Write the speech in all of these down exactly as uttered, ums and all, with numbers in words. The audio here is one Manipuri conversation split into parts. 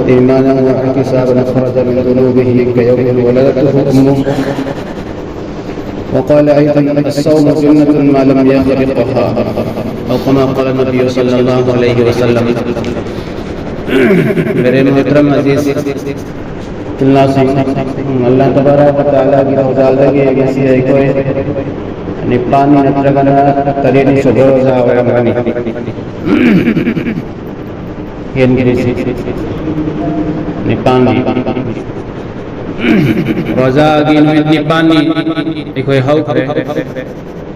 إيمانا واحتسابا خرج من ذنوبه كيوم ولدته أمه. وقال أيضا: الصوم جنة ما لم يخرقها. أو كما قال النبي صلى الله عليه وسلم. میرے محترم عزیز، اللہ سے اللہ تبارک و تعالیٰ کی رضا دگے، ایک ایسی ہے کوئی نپانی نترگنا ترین شبہ روزہ ورمانی. ꯍꯦꯟꯈ꯭ꯔꯤꯁꯤ ꯅꯤꯄꯥꯟꯅꯤ. ꯔꯣꯖꯥꯒꯤ ꯅꯨꯃꯤꯠ ꯅꯤꯄꯥꯟꯅꯤ ꯑꯩꯈꯣꯏ ꯍꯧꯈ꯭ꯔꯦ.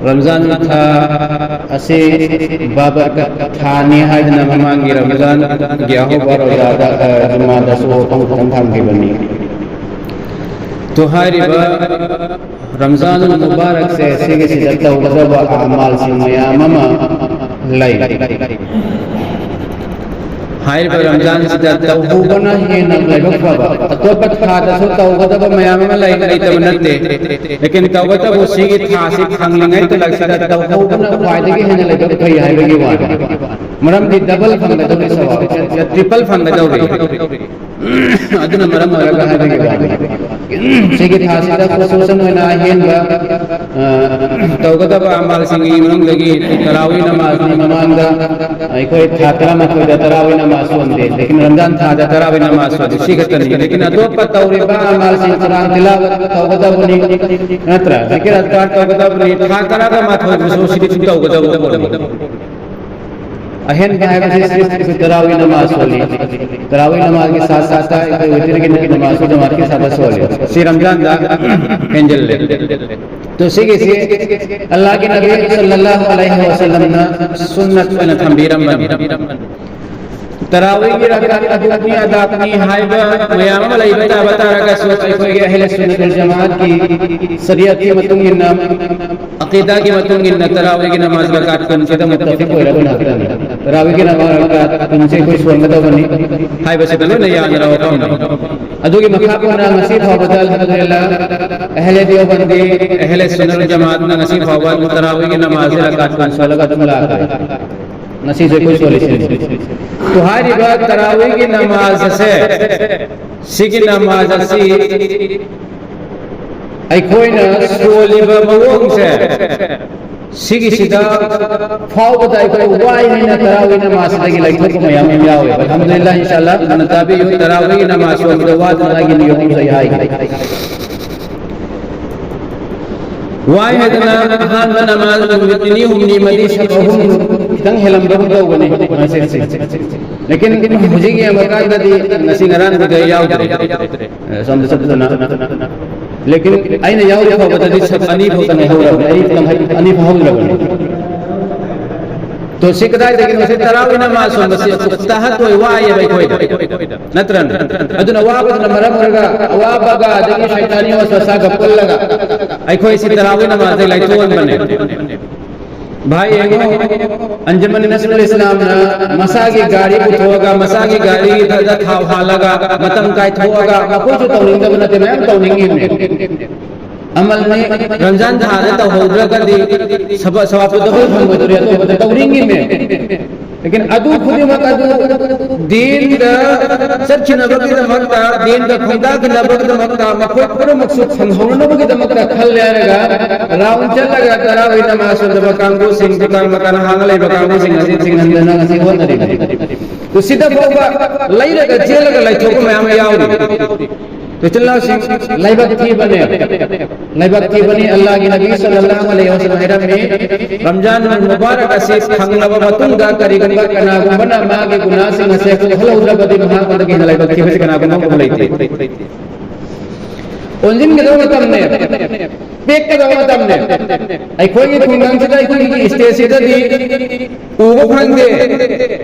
ꯔꯝꯖꯥꯟ ꯊꯥ ꯑꯁꯤ ꯕꯥꯕꯔꯀꯠ ꯊꯥꯅꯤ ꯍꯥꯏꯗꯅ ꯃꯃꯥꯡꯒꯤ ꯔꯝꯖꯥꯟꯒꯤ ꯑꯍꯧꯕ ꯔꯣꯖꯥꯗ, ꯑ, ꯖꯨꯃꯥꯗꯁꯨ ꯋꯥꯐꯝ ꯈꯛꯇꯪ ꯊꯝꯈꯤꯕꯅꯤ. ꯇꯣ ꯍꯥꯏꯔꯤꯕ ꯔꯝꯖꯥꯟ ꯃꯨꯕꯥꯔꯛꯁꯦ ꯁꯤꯒꯤꯁꯤꯗ ꯇꯧꯒꯗꯕ ꯑꯃꯥꯜꯁꯤꯡ ꯃꯌꯥꯝ ꯑꯃ ꯂꯩ. ꯍꯥꯏꯔꯤꯕ ꯔꯝꯖꯥꯟꯁꯤꯗ ꯇꯧꯍꯧꯕꯅ ꯍꯦꯟꯅ ꯂꯥꯏꯕꯛ ꯐꯕ, ꯑꯇꯣꯞꯄ ꯊꯥꯗꯁꯨ ꯇꯧꯒꯗꯕ ꯃꯌꯥꯝ ꯑꯃ ꯂꯩ, ꯂꯩꯇꯕ ꯅꯠꯇꯦ. ꯂꯦꯀꯤꯟ ꯇꯧꯕꯇꯕꯨ ꯁꯤꯒꯤ ꯊꯥꯁꯤ ꯈꯥꯡꯂꯤꯉꯩ ꯇꯂꯛꯁꯤꯗ ꯇꯧꯍꯧꯕꯅ ꯈ꯭ꯋꯥꯏꯗꯒꯤ ꯍꯦꯟꯅ ꯂꯥꯏꯕꯛ ꯐꯩ ꯍꯥꯏꯕꯒꯤ ꯋꯥꯅꯤ. ꯃꯔꯝꯗꯤ ꯗꯕꯜ ꯐꯪꯒꯗꯧꯔꯤ, ꯁꯋꯥꯕ ꯇ꯭ꯔꯤꯄꯜ ꯐꯪꯒꯗꯧꯔꯤ. ꯑꯗꯨꯅ ꯃꯔꯝ ꯑꯣꯏꯔꯒ ꯍꯥꯏꯕꯒꯤ ꯋꯥꯅꯤ. ꯁꯤꯒꯤ ꯊꯥꯁꯤꯗ ꯈꯨꯁꯨꯁꯟ ꯑꯣꯏꯅ ꯑꯍꯦꯟꯕ, ꯑ, ꯇꯧꯒꯗꯕ ꯑꯃꯥꯜꯁꯤꯡꯒꯤ ꯃꯅꯨꯡꯗꯒꯤ ꯇꯔꯥꯋꯤ ꯅꯃꯥꯖꯅꯤ. ꯃꯃꯥꯡꯗ ꯑꯩꯈꯣꯏ ꯊꯥ ꯇꯔꯥꯃꯥꯊꯣꯏꯗ ꯇꯔꯥꯋꯤ ꯅꯃꯥꯖ ꯁꯣꯟꯗꯦ, ꯂꯦꯀꯤꯟ ꯔꯝꯖꯥꯟ ꯊꯥꯗ ꯇꯔꯥꯋꯤ ꯅꯃꯥꯖ ꯁꯣꯟꯗꯦ, ꯁꯤ ꯈꯛꯇꯅꯤ. ꯂꯦꯀꯤꯟ ꯑꯇꯣꯞꯄ ꯇꯧꯔꯤꯕ ꯑꯃꯥꯜꯁꯤꯡ, ꯀꯨꯔꯥꯟ ꯇꯤꯂꯥꯋꯠ ꯇꯧꯒꯗꯕꯅꯤ, ꯅꯠꯇ꯭ꯔꯥ? ꯖꯤꯀꯤꯔ ꯑꯗꯀꯥꯔ ꯇꯧꯒꯗꯕꯅꯤ, ꯊꯥ ꯇꯔꯥꯒ ꯃꯥꯊꯣꯏꯕꯨꯁꯨ ꯁꯤꯗꯤ ꯑꯗꯨꯝ ꯇꯧꯒꯗꯕ ꯄꯣꯠꯅꯤ. ꯑꯍꯦꯟꯕ ꯍꯥꯏꯕꯁꯤ ꯁꯤ ꯑꯩꯈꯣꯏ ꯇꯔꯥꯋꯤ ꯅꯃꯥꯖ ꯁꯣꯜꯂꯤ. ꯇꯔꯥꯋꯤ ꯅꯃꯥꯖꯒꯤ ꯁꯥꯊ ꯁꯥꯊꯇ ꯑꯩꯈꯣꯏ ꯋꯤꯇꯤꯔꯒꯤ ꯅꯃꯥꯖꯁꯨ ꯖꯃꯥꯠꯀꯤ ꯁꯥꯊ ꯁꯣꯜꯂꯤ. ꯁꯤ ꯔꯝꯖꯥꯟꯗ ꯍꯦꯟꯖꯤꯜꯂꯦ. ꯇꯣ ꯁꯤꯒꯤꯁꯤ ꯑꯜꯂꯥꯍꯒꯤ ꯅꯕꯤ ꯁꯜꯂꯜꯂꯥꯍꯨ ꯑꯂꯩꯍꯤ ꯋꯁꯜꯂꯝꯅ ꯁꯨꯟꯅꯠ ꯑꯣꯏꯅ ꯊꯝꯕꯤꯔꯝꯕꯅꯤ. ꯇꯔꯥꯋꯤꯒꯤ ꯔꯀꯥꯠ ꯑꯗꯨꯅꯤ ꯑꯗꯥꯅꯤ ꯍꯥꯏꯕ ꯃꯌꯥꯝ ꯑꯃ ꯂꯩꯕ ꯇꯥꯕ ꯇꯥꯔꯒꯁꯨ, ꯑꯩꯈꯣꯏꯒꯤ ꯑꯍꯂꯦ ꯁꯨꯟꯅꯠ ꯋꯜ ꯖꯃꯥꯠꯀꯤ ꯁꯔꯤꯌꯠꯀꯤ ꯃꯇꯨꯡ ꯏꯟꯅ, ꯑꯀꯤꯗꯥꯒꯤ ꯃꯇꯨꯡ ꯏꯟꯅ ꯇꯔꯥꯋꯤꯒꯤ ꯅꯃꯥꯖ ꯔꯀꯥꯠ ꯀꯨꯟꯁꯤꯗ ꯃꯨꯠꯇꯐꯤꯛ ꯑꯣꯏꯔꯕ ꯉꯥꯛꯇꯅꯤ. ꯇꯔꯥꯋꯤꯒꯤ ꯅꯃꯥꯖ ꯔꯀꯥꯠ ꯀꯨꯟꯁꯦ ꯑꯩꯈꯣꯏ ꯁꯣꯟꯒꯗꯕꯅꯤ ꯍꯥꯏꯕꯁꯤꯗ ꯂꯣꯏꯅ ꯌꯥꯅꯔꯕ ꯋꯥꯐꯝꯅꯤ. ꯑꯗꯨꯒꯤ ꯃꯈꯥ ꯄꯣꯟꯅ ꯉꯁꯤ ꯐꯥꯎꯕꯗ, ꯑꯜꯍꯝꯗꯨꯂꯤꯜꯂꯥꯍ, ꯑꯍꯂꯦ ꯗꯤꯑꯣꯕꯟꯗꯤ, ꯑꯍꯂꯦ ꯁꯨꯟꯅꯠ ꯋꯜ ꯖꯃꯥꯠꯅ ꯉꯁꯤ ꯐꯥꯎꯕ ꯇꯔꯥꯋꯤꯒꯤ ꯅꯃꯥꯖꯁꯦ ꯔꯀꯥꯠ ꯀꯨꯟ ꯁꯣꯜꯂꯒ ꯑꯗꯨꯝ ꯂꯥꯛꯈ꯭ꯔꯦ. ꯉꯁꯤꯁꯨ ꯑꯩꯈꯣꯏ ꯁꯣꯜꯂꯤꯁꯤꯅꯤ꯫ ꯇꯣ ꯍꯥꯏꯔꯤꯕ ꯇꯔꯥꯋꯤꯒꯤ ꯅꯃꯥꯖ ꯑꯁꯦ, ꯁꯤꯒꯤ ꯅꯃꯥꯖ ꯑꯁꯤ ꯑꯩꯈꯣꯏꯅ ꯁꯣꯜꯂꯤꯕ ꯃꯑꯣꯡꯁꯦ, ꯁꯤꯒꯤꯁꯤꯗ ꯐꯥꯎꯕꯗ ꯑꯩꯈꯣꯏ ꯋꯥꯏ ꯍꯥꯏꯅ ꯇꯔꯥꯋꯤ ꯅꯃꯥꯖꯁꯤꯗꯒꯤ ꯂꯩꯊꯣꯛꯄ ꯃꯌꯥꯝ ꯑꯃ ꯌꯥꯎꯋꯦ꯫ ꯑꯜꯍꯝꯗꯨꯂꯤꯜꯂꯥꯍ, ꯏꯟꯁꯥ ꯑꯜꯂꯥꯍ, ꯃꯨꯟꯅ ꯇꯥꯕꯤꯌꯨ꯫ ꯇꯔꯥꯋꯤꯒꯤ ꯅꯃꯥꯖ ꯁꯣꯟꯕꯗ ꯋꯥꯗꯅꯉꯥꯏꯒꯤ ꯅꯤꯌꯣꯝ ꯑꯃꯁꯨ ꯑꯩ ꯍꯥꯏꯒꯦ꯫ ꯋꯥꯏ ꯍꯥꯏꯗꯅ ꯑꯍꯥꯟꯕ ꯅꯃꯥꯖ ꯅꯨꯃꯤꯠ ꯅꯤꯅꯤ ꯍꯨꯝꯅꯤ ꯑꯃꯗꯤ ꯁꯛ ꯑꯍꯨꯝ ꯈꯤꯇꯪ ꯍꯦꯜꯂꯝꯕꯒꯨꯝ ꯇꯧꯕꯅꯤ ꯃꯁꯤꯁꯦ꯫ ꯂꯦꯀꯤꯟ ꯍꯧꯖꯤꯛ ꯌꯦꯡꯕ ꯀꯥꯟꯗꯗꯤ ꯉꯁꯤ ꯉꯔꯥꯡꯕꯨꯗꯤ ꯑꯩ ꯌꯥꯎꯗ꯭ꯔꯦ꯫ ꯑꯦ, ꯁꯣꯝꯗ ꯆꯠꯇꯅ꯫ ꯂꯦꯀꯤꯟ ꯑꯩꯅ ꯌꯥꯎꯔꯤ ꯐꯥꯎꯕꯗꯗꯤ ꯁꯛ ꯑꯅꯤ ꯐꯥꯎꯇ ꯉꯥꯏꯍꯧꯔꯕꯅꯤ, ꯑꯅꯤ ꯈꯤꯇꯪ ꯍꯥꯏ-, ꯑꯅꯤ ꯐꯥꯎꯍꯧꯗ꯭ꯔꯕꯅꯤ꯫ ꯇꯣ ꯁꯤ ꯀꯗꯥꯏꯗꯒꯤꯅꯣ? ꯁꯤ ꯇꯔꯥꯋꯤ ꯅꯃꯥꯖ ꯁꯣꯟꯕꯁꯤ ꯇꯍꯠ ꯑꯣꯏ ꯋꯥꯏꯌꯦꯕ ꯑꯩꯈꯣꯏꯗ, ꯅꯠꯇ꯭ꯔꯅꯦ? ꯑꯗꯨꯅ ꯋꯥꯕꯗꯨꯅ ꯃꯔꯝ ꯑꯣꯏꯔꯒ ꯑꯋꯥꯕꯒ ꯑꯗꯒꯤ ꯁꯩꯇꯥꯅꯤ ꯋꯥꯁꯋꯥꯁꯥꯒ ꯄꯨꯜꯂꯒ ꯑꯩꯈꯣꯏ ꯁꯤ ꯇꯔꯥꯋꯤ ꯅꯃꯥꯖꯗꯩ ꯂꯥꯏꯊꯣꯛꯍꯟꯕꯅꯦ꯫ ꯚꯥꯏ ꯌꯦꯡꯉꯣ, ꯑꯟꯖꯃꯟ ꯅꯁꯔꯨꯜ ꯏꯁꯂꯥꯝꯅ ꯃꯁꯥꯒꯤ ꯒꯥꯔꯤ ꯄꯨꯊꯣꯛꯑꯒ, ꯃꯁꯥꯒꯤ ꯒꯥꯔꯤꯗ ꯊꯥꯎ ꯍꯥꯜꯂꯒ, ꯃꯇꯝ ꯀꯥꯏꯊꯣꯛꯑꯒ, ꯃꯈꯣꯏꯁꯨ ꯇꯧꯅꯤꯡꯗꯕ ꯅꯠꯇꯦ, ꯃꯌꯥꯝ ꯇꯧꯅꯤꯡꯉꯤꯕꯅꯦ꯫ ꯑꯃꯜꯅꯤ꯫ ꯔꯝꯖꯥꯟ ꯊꯥꯗ ꯇꯧꯍꯧꯗ꯭ꯔꯒꯗꯤ ꯁꯕ-, ꯁꯋꯥꯕꯇꯨ ꯗꯕꯜ ꯐꯪꯉꯣꯏꯗꯧꯔꯤ, ꯑꯇꯣꯞꯄꯗ ꯇꯧꯅꯤꯡꯉꯤꯕꯅꯦ꯫ ꯂꯦꯀꯤꯟ ꯑꯗꯨ ꯈꯨꯗꯤꯡꯃꯛ ꯑꯗꯨ ꯗꯤꯟꯗ ꯆꯠꯈꯤꯅꯕꯒꯤꯗꯃꯛꯇ, ꯗꯤꯟꯗ ꯈꯣꯡꯗꯥꯈꯤꯅꯕꯒꯤꯗꯃꯛꯇ, ꯃꯈꯣꯏ ꯄꯨꯝꯅꯃꯛꯁꯨ ꯐꯪꯍꯧꯅꯕꯒꯤꯗꯃꯛꯇ ꯈꯜꯂꯦ ꯍꯥꯏꯔꯒ, ꯔꯥꯎꯟ ꯆꯠꯂꯒ ꯇꯔꯥꯋꯤ ꯅꯃꯥꯖ ꯁꯣꯟꯗꯕ ꯀꯥꯡꯕꯨꯁꯤꯡ, ꯗꯨꯀꯥꯟ ꯃꯀꯥꯟ ꯍꯥꯡꯉ ꯂꯩꯕ ꯀꯥꯡꯕꯨꯁꯤꯡ ꯑꯁꯤ ꯊꯤꯡꯍꯟꯗꯅ ꯉꯁꯤ ꯍꯣꯠꯅꯔꯤꯕꯅꯤ꯫ ꯁꯤꯗ ꯐꯥꯎꯕ ꯂꯩꯔꯒ ꯆꯦꯜꯂꯒ ꯂꯩꯊꯣꯛꯄ ꯃꯌꯥꯝ ꯑꯃ ꯌꯥꯎꯔꯤ꯫ ꯏꯆꯤꯜ ꯏꯅꯥꯎꯁꯤꯡ, ꯂꯥꯏꯕꯛ ꯊꯤꯕꯅꯦ꯫ ꯂꯥꯏꯕꯛ ꯊꯤꯕꯅꯤ꯫ ꯑꯜꯂꯥꯍꯒꯤ ꯅꯕꯤ ꯁꯜꯂꯜꯂꯥꯍꯨ ꯑꯂꯩꯍꯤ ꯋꯁꯜꯂꯝ ꯍꯥꯏꯔꯝꯃꯤ, ꯔꯝꯖꯥꯟ ꯃꯨꯕꯥꯔꯛ ꯑꯁꯤ ꯐꯪꯂꯕ ꯃꯇꯨꯡꯗ ꯀꯔꯤꯒꯨꯝꯕ ꯀꯅꯥꯒꯨꯝꯕꯅ ꯃꯥꯒꯤ ꯒꯨꯅꯥꯁꯤꯡ ꯑꯁꯦ ꯀꯣꯛꯍꯜꯍꯧꯗ꯭ꯔꯕꯗꯤ ꯃꯍꯥꯛꯉꯣꯟꯗꯒꯤ ꯍꯦꯟꯅ ꯂꯥꯏꯕꯛ ꯊꯤꯕꯁꯤ ꯀꯅꯥꯒꯨꯝꯕ ꯑꯃꯐꯥꯎ ꯂꯩꯇꯦ꯫ ꯑꯣꯟꯁꯤꯟꯒꯗꯕ ꯃꯇꯝꯅꯦ, ꯄꯦꯛꯀꯗꯕ ꯃꯇꯝꯅꯦ꯫ ꯑꯩꯈꯣꯏꯒꯤ ꯈꯨꯡꯒꯪꯁꯤꯗ, ꯑꯩꯈꯣꯏꯒꯤ ꯁ꯭ꯇꯦꯠꯁꯤꯗꯗꯤ ꯎꯕ ꯐꯪꯗꯦ꯫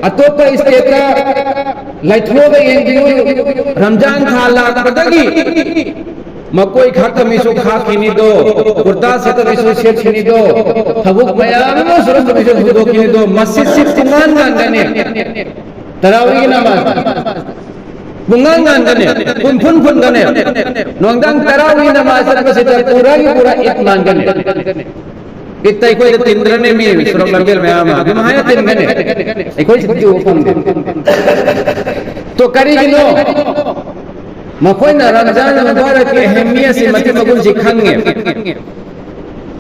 ꯑꯇꯣꯞꯄ ꯁ꯭ꯇꯦꯠꯇ ꯂꯩꯊꯣꯛꯑꯒ ꯌꯦꯡꯕꯤꯌꯨ, ꯔꯝꯖꯥꯟ ꯊꯥ ꯂꯥꯛꯄꯗꯒꯤ ꯃꯀꯣꯏ ꯈꯥꯛꯇ ꯃꯤꯁꯨ ꯈꯥꯛꯈꯤꯅꯤꯗꯣ, ꯀꯨꯔꯇꯥ ꯁꯦꯠꯇ ꯃꯤꯁꯨ ꯁꯦꯠꯈꯤꯅꯤꯗꯣ, ꯊꯕꯛ ꯃꯌꯥꯝ ꯑꯃ ꯁꯨꯔꯝꯕ ꯃꯤꯁꯨ ꯍꯨꯟꯗꯣꯛꯈꯤꯅꯤꯗꯣ, ꯃꯁꯤꯁꯤ ꯄꯨꯡꯉꯥꯟ ꯉꯥꯟꯒꯅꯤ꯫ ꯇꯔꯥꯋꯤꯒꯤ ꯅꯃꯥꯖ ꯄꯨꯡꯉꯥꯟ ꯉꯥꯟꯒꯅꯤ, ꯄꯨꯡꯐꯨꯟ ꯐꯨꯟꯒꯅꯤ꯫ ꯅꯨꯡꯗꯥꯡ ꯇꯔꯥꯋꯤ ꯅꯃꯥꯖ ꯆꯠꯄꯁꯤꯗ ꯄꯨꯔꯥꯒꯤ ꯄꯨꯔꯥ ꯏꯗ ꯃꯥꯟꯒꯅꯤ꯫ ꯏꯠꯇ ꯑꯩꯈꯣꯏꯗ ꯇꯤꯟꯗ꯭ꯔꯅꯦ ꯃꯤ ꯁꯣꯔꯣꯛ ꯂꯝꯕꯦꯜ ꯃꯌꯥꯝ ꯑꯃ ꯑꯗꯨꯃꯥꯏꯅ ꯇꯤꯟꯒꯅꯤ꯫ ꯑꯩꯈꯣꯏ ꯁꯤꯗꯤ ꯎꯕ ꯐꯪꯗꯦ꯫ ꯇꯣ ꯀꯔꯤꯒꯤꯅꯣ? ꯃꯈꯣꯏꯅ ꯔꯝꯖꯥꯟ ꯃꯨꯕꯥꯔꯛꯀꯤ ꯑꯍꯦꯃꯤꯌꯠꯁꯤ ꯃꯇꯤꯛ ꯃꯒꯨꯟꯁꯤ ꯈꯪꯉꯦ꯫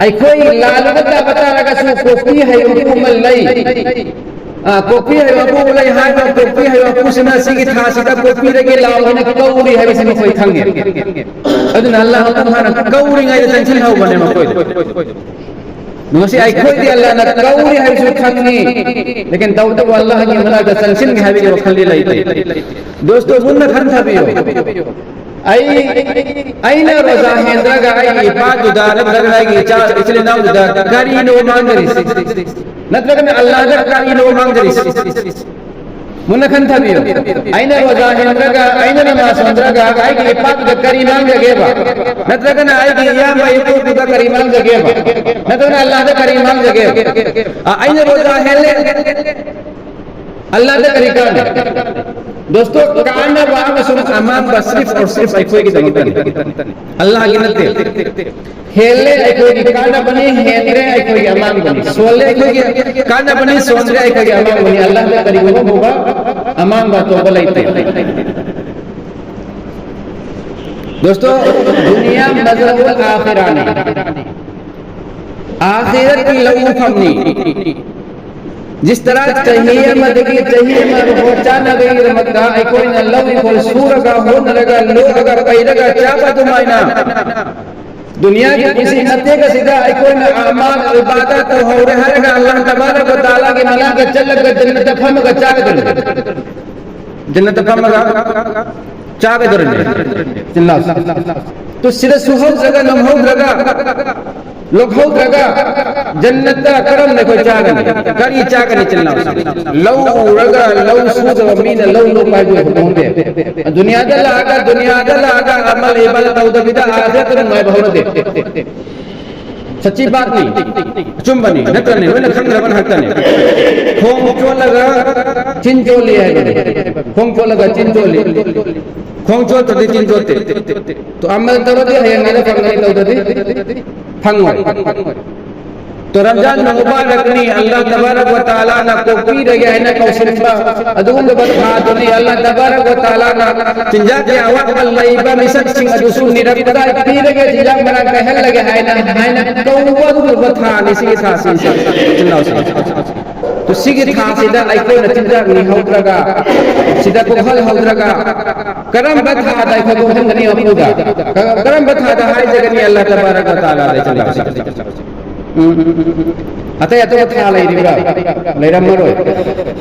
ꯑꯩꯈꯣꯏ ꯂꯥꯜꯂꯨꯕ ꯇꯥꯕ ꯇꯥꯔꯒꯁꯨ ꯀꯣꯐꯤ ꯍꯩꯕ ꯃꯄꯨ ꯑꯃ ꯂꯩ꯫ ꯑ, ꯀꯣꯐꯤ ꯍꯩꯕ ꯃꯄꯨ ꯑꯃ ꯂꯩ ꯍꯥꯏꯕ ꯀꯣꯐꯤ ꯍꯩꯕ ꯃꯄꯨꯁꯤꯅ ꯁꯤꯒꯤ ꯊꯥꯁꯤꯗ ꯀꯣꯐꯤꯗꯒꯤ ꯂꯥꯎ ꯍꯥꯏꯅ ꯀꯧꯔꯤ ꯍꯥꯏꯕꯁꯤ ꯃꯈꯣꯏ ꯈꯪꯉꯦ꯫ ꯑꯗꯨꯅ ꯑꯜꯂꯥꯍ ꯃꯄꯨ ꯍꯥꯟꯅ ꯀꯧꯔꯤꯉꯩꯗ ꯆꯪꯁꯤꯜꯍꯧꯕꯅꯦ ꯃꯈꯣꯏꯗ꯫ ꯉꯁꯤ ꯑꯩꯈꯣꯏꯗꯤ ꯑꯜꯂꯥꯍꯅ ꯀꯧꯔꯤ ꯍꯥꯏꯕꯁꯨ ꯈꯪꯉꯤ, ꯂꯦꯀꯤꯟ ꯇꯧꯕꯇꯕꯨ ꯑꯜꯂꯥꯍꯒꯤ ꯃꯅꯥꯛꯇ ꯆꯪꯁꯤꯟꯒꯦ ꯍꯥꯏꯕꯒꯤ ꯋꯥꯈꯜꯗꯤ ꯂꯩꯇꯦ꯫ ꯗꯣꯁꯇꯣ, ꯃꯨꯟꯅ ꯈꯟꯊꯕꯤꯌꯨ꯫ ꯑꯩ, ꯑꯩꯅ ꯔꯣꯖꯥ ꯍꯦꯟꯗ꯭ꯔꯒ ꯑꯩꯒꯤ ꯏꯄꯥꯗꯨꯗ ꯅꯠꯇ꯭ꯔꯒꯅ ꯑꯩꯒꯤ ꯏꯆꯥ, ꯏꯆꯤꯜ ꯏꯅꯥꯎꯗꯨꯗ ꯀꯔꯤꯅꯣ ꯃꯥꯡꯖꯔꯤꯁꯤ? ꯅꯠꯇ꯭ꯔꯒꯅ ꯑꯜꯂꯥꯍꯗ ꯀꯔꯤꯅꯣ ꯃꯥꯡꯖꯔꯤꯁꯤ? ꯃꯨꯟꯅ ꯈꯟꯊꯕꯤꯌꯨ꯫ ꯑꯩꯅ ꯔꯣꯖꯥ ꯍꯦꯟꯗ꯭ꯔꯒ, ꯑꯩꯅ ꯅꯃꯥꯖ ꯁꯣꯟꯗ꯭ꯔꯒ ꯑꯩꯒꯤ ꯏꯄꯥꯗꯨꯗ ꯀꯔꯤ ꯃꯥꯡꯖꯒꯦꯕ? ꯅꯠꯇ꯭ꯔꯒꯅ ꯑꯩꯒꯤ ꯏꯌꯥꯝꯕ ꯏꯄꯨꯗꯨꯗ ꯀꯔꯤ ꯃꯥꯡꯖꯒꯦꯕ? ꯅꯠꯇ꯭ꯔꯒꯅ ꯑꯜꯂꯥꯍꯗ ꯀꯔꯤ ꯃꯥꯡꯖꯒꯦꯕ? ꯑ, ꯑꯩꯅ ꯔꯣꯖꯥ ꯍꯦꯜꯂꯦ, ꯑꯜꯂꯥꯍꯗ ꯀꯔꯤ ꯀꯥꯟꯅꯩ? ꯗꯣꯁꯇꯣ, ꯀꯥꯟꯅꯕ ꯑꯃꯁꯨꯡ ꯑꯃꯥꯡꯕ ꯁꯤꯔꯐ ꯑꯣꯔ ꯁꯤꯔꯐ ꯑꯩꯈꯣꯏꯒꯤꯗꯃꯛꯇꯅꯤ, ꯑꯜꯂꯥꯍꯒꯤ ꯅꯠꯇꯦ꯫ ꯍꯦꯜꯂꯦ ꯑꯩꯈꯣꯏꯒꯤ ꯀꯥꯟꯅꯕꯅꯤ, ꯍꯦꯟꯗ꯭ꯔꯦ ꯑꯩꯈꯣꯏꯒꯤ ꯑꯃꯥꯡꯕꯅꯤ꯫ ꯁꯣꯜꯂꯦ ꯑꯩꯈꯣꯏꯒꯤ ꯀꯥꯟꯅꯕꯅꯤ, ꯁꯣꯟꯗ꯭ꯔꯦ ꯑꯩꯈꯣꯏꯒꯤ ꯑꯃꯥꯡꯕꯅꯤ꯫ ꯑꯜꯂꯥꯍꯗ ꯀꯔꯤꯒꯨꯝꯕ ꯐꯥꯎꯕ ꯑꯃꯥꯡꯕ ꯑꯇꯣꯞꯄ ꯂꯩꯇꯦ꯫ ꯗꯣꯁꯇꯣ, ꯗꯨꯅꯤꯌꯥ ꯃꯖꯔꯎꯜ ꯑꯥꯈꯤꯔꯥꯅꯤ꯫ ꯑꯥꯈꯤꯔꯠꯀꯤ ꯂꯧ ꯃꯐꯝꯅꯤ꯫ ꯖꯤꯁ ꯇꯔꯥ ꯆꯍꯤ ꯑꯃꯗꯒꯤ ꯆꯍꯤ ꯑꯃ ꯔꯨꯍꯣ ꯆꯥꯅꯕꯒꯤꯗꯃꯛꯇ ꯑꯩꯈꯣꯏꯅ ꯂꯧ ꯏꯪꯈꯣꯜ ꯁꯨꯔꯒ, ꯍꯣꯠꯅꯔꯒ, ꯂꯣꯛꯑꯒ, ꯄꯩꯔꯒ ꯆꯥꯕ ꯑꯗꯨꯃꯥꯏꯅ ꯗꯨꯅꯤꯌꯥꯒꯤ ꯄꯨꯟꯁꯤ ꯃꯇꯦꯛ ꯑꯁꯤꯗ ꯑꯩꯈꯣꯏꯅ ꯑꯃꯥꯜ ꯏꯕꯥꯗꯥ ꯇꯧꯍꯧꯔꯦ ꯍꯥꯏꯔꯒ ꯑꯜꯂꯥꯍ ꯇꯕꯥꯔꯛ ꯋ ꯇꯥꯂꯥꯒꯤ ꯃꯅꯥꯛꯇ ꯆꯠꯂꯒ ꯖꯟꯅꯠꯇ ꯐꯝꯃꯒ ꯆꯥꯒꯗꯣꯔꯤꯕꯅꯤ꯫ ꯖꯟꯅꯠꯇ ꯐꯝꯃꯒ ꯆꯥꯒꯗꯣꯔꯤꯕꯅꯤ꯫ ꯆꯤꯟꯂꯥꯎ꯫ ꯇꯨ ꯁꯤꯗ ꯁꯨꯍꯧꯗ꯭ꯔꯒ, ꯅꯣꯝꯍꯧꯗ꯭ꯔꯒ, ꯂꯣꯛꯍꯧꯗ꯭ꯔꯒ ꯖꯟꯅꯠꯇ ꯀꯔꯝꯅ ꯑꯩꯈꯣꯏ ꯆꯥꯒꯅꯤ? ꯀꯔꯤ ꯆꯥꯒꯅꯤ? ꯆꯤꯟꯂꯥꯎ꯫ ꯂꯧ ꯎꯔꯒ ꯂꯧ ꯁꯨꯗꯕ ꯃꯤꯅ ꯂꯧ ꯂꯣꯛꯄ ꯍꯥꯏꯕꯗꯨ ꯑꯩꯈꯣꯏ ꯈꯪꯗꯦ꯫ ꯗꯨꯅꯤꯌꯥꯗ ꯂꯥꯛꯑꯒ, ꯗꯨꯅꯤꯌꯥꯗ ꯂꯥꯛꯑꯒ ꯑꯃꯜ ꯏꯕꯥꯗ ꯇꯧꯗꯕꯤꯗ ꯑꯥꯈꯤꯔꯠꯇ ꯅꯨꯡꯉꯥꯏꯕ ꯍꯧꯅꯗꯦ꯫ ꯁꯆꯤ ꯕꯥꯠꯅꯤ꯫ ꯑꯆꯨꯝꯕꯅꯤ꯫ ꯅꯠꯇ꯭ꯔꯅꯦ? ꯂꯣꯏꯅ ꯈꯪꯅꯔꯕ ꯉꯥꯛꯇꯅꯦ꯫ ꯈꯣꯡ ꯆꯣꯠꯂꯒ ꯆꯤꯟ ꯆꯣꯠꯂꯤ ꯍꯥꯏꯕꯅꯤ꯫ ꯈꯣꯡ ꯆꯣꯠꯂꯒ ꯆꯤꯟ ꯆꯣꯠꯂꯤ꯫ ꯈꯣꯡ ꯆꯣꯠꯇ꯭ꯔꯗꯤ ꯆꯤꯟ ꯆꯣꯠꯇꯦ꯫ ꯇꯣ ꯑꯃꯜ ꯇꯧꯔꯗꯤ ꯍꯌꯦꯡ ꯑꯥꯗ ꯐꯪꯒꯅꯤ, ꯇꯧꯗ꯭ꯔꯗꯤ ꯐꯪꯉꯣꯏ꯫ ꯔꯝꯖꯥꯟ ꯃꯨꯕꯥꯔꯛꯅꯤ, ꯑꯜꯂꯥꯍ ꯇꯕꯥꯔꯛ ꯋ ꯇꯥꯂꯥꯅ ꯀꯣꯛꯄꯤꯔꯒꯦ ꯍꯥꯏꯅ ꯀꯧꯁꯤꯟꯕ ꯑꯗꯨꯒꯨꯝꯂꯕ ꯊꯥꯗꯨꯅꯤ꯫ ꯑꯜꯂꯥꯍ ꯇꯕꯥꯔꯛ ꯋ ꯇꯥꯂꯥꯅ ꯆꯤꯟꯖꯥꯛꯀꯤ ꯑꯋꯥꯠꯄ ꯂꯩꯕ ꯃꯤꯁꯛꯁꯤꯡ ꯑꯗꯨꯁꯨ ꯅꯤꯔꯛꯄꯗ ꯄꯤꯔꯒꯦ, ꯆꯤꯟꯖꯥꯛ ꯃꯔꯥꯡ ꯀꯥꯏꯍꯜꯂꯒꯦ ꯍꯥꯏꯅ, ꯍꯥꯏꯅ ꯀꯧꯕ ꯑꯗꯨꯒꯨꯝꯂꯕ ꯊꯥꯅꯤ ꯁꯤꯒꯤ ꯊꯥꯁꯤ, ꯏꯆꯤꯜ ꯏꯅꯥꯎꯁꯤꯡ꯫ ꯑꯗꯨ ꯁꯤꯒꯤ ꯊꯥꯁꯤꯗ ꯑꯩꯈꯣꯏꯅ ꯆꯤꯟꯖꯥꯛ ꯅꯤꯍꯧꯗ꯭ꯔꯒ, ꯁꯤꯗ ꯀꯣꯛꯍꯜꯍꯧꯗ꯭ꯔꯒ, ꯀꯔꯝꯕ ꯊꯥꯗ ꯑꯩꯈꯣꯏ ꯀꯣꯛꯍꯟꯒꯅꯤ ꯃꯄꯨꯗ? ꯀ-, ꯀꯔꯝꯕ ꯊꯥꯗ ꯍꯥꯏꯖꯒꯅꯤ ꯑꯜꯂꯥꯍ ꯇꯕꯥꯔꯛ ꯋ ꯇꯥꯂꯥꯗ, ꯏꯆꯤꯜ ꯏꯅꯥꯎꯁꯤꯡ? ꯎꯝ, ꯎꯝ, ꯎꯝ, ꯎꯝ꯫ ꯑꯇꯩ ꯑꯇꯣꯞꯄ ꯊꯥ ꯂꯩꯔꯤꯕ꯭ꯔꯥ? ꯂꯩꯔꯝꯃꯔꯣꯏ꯫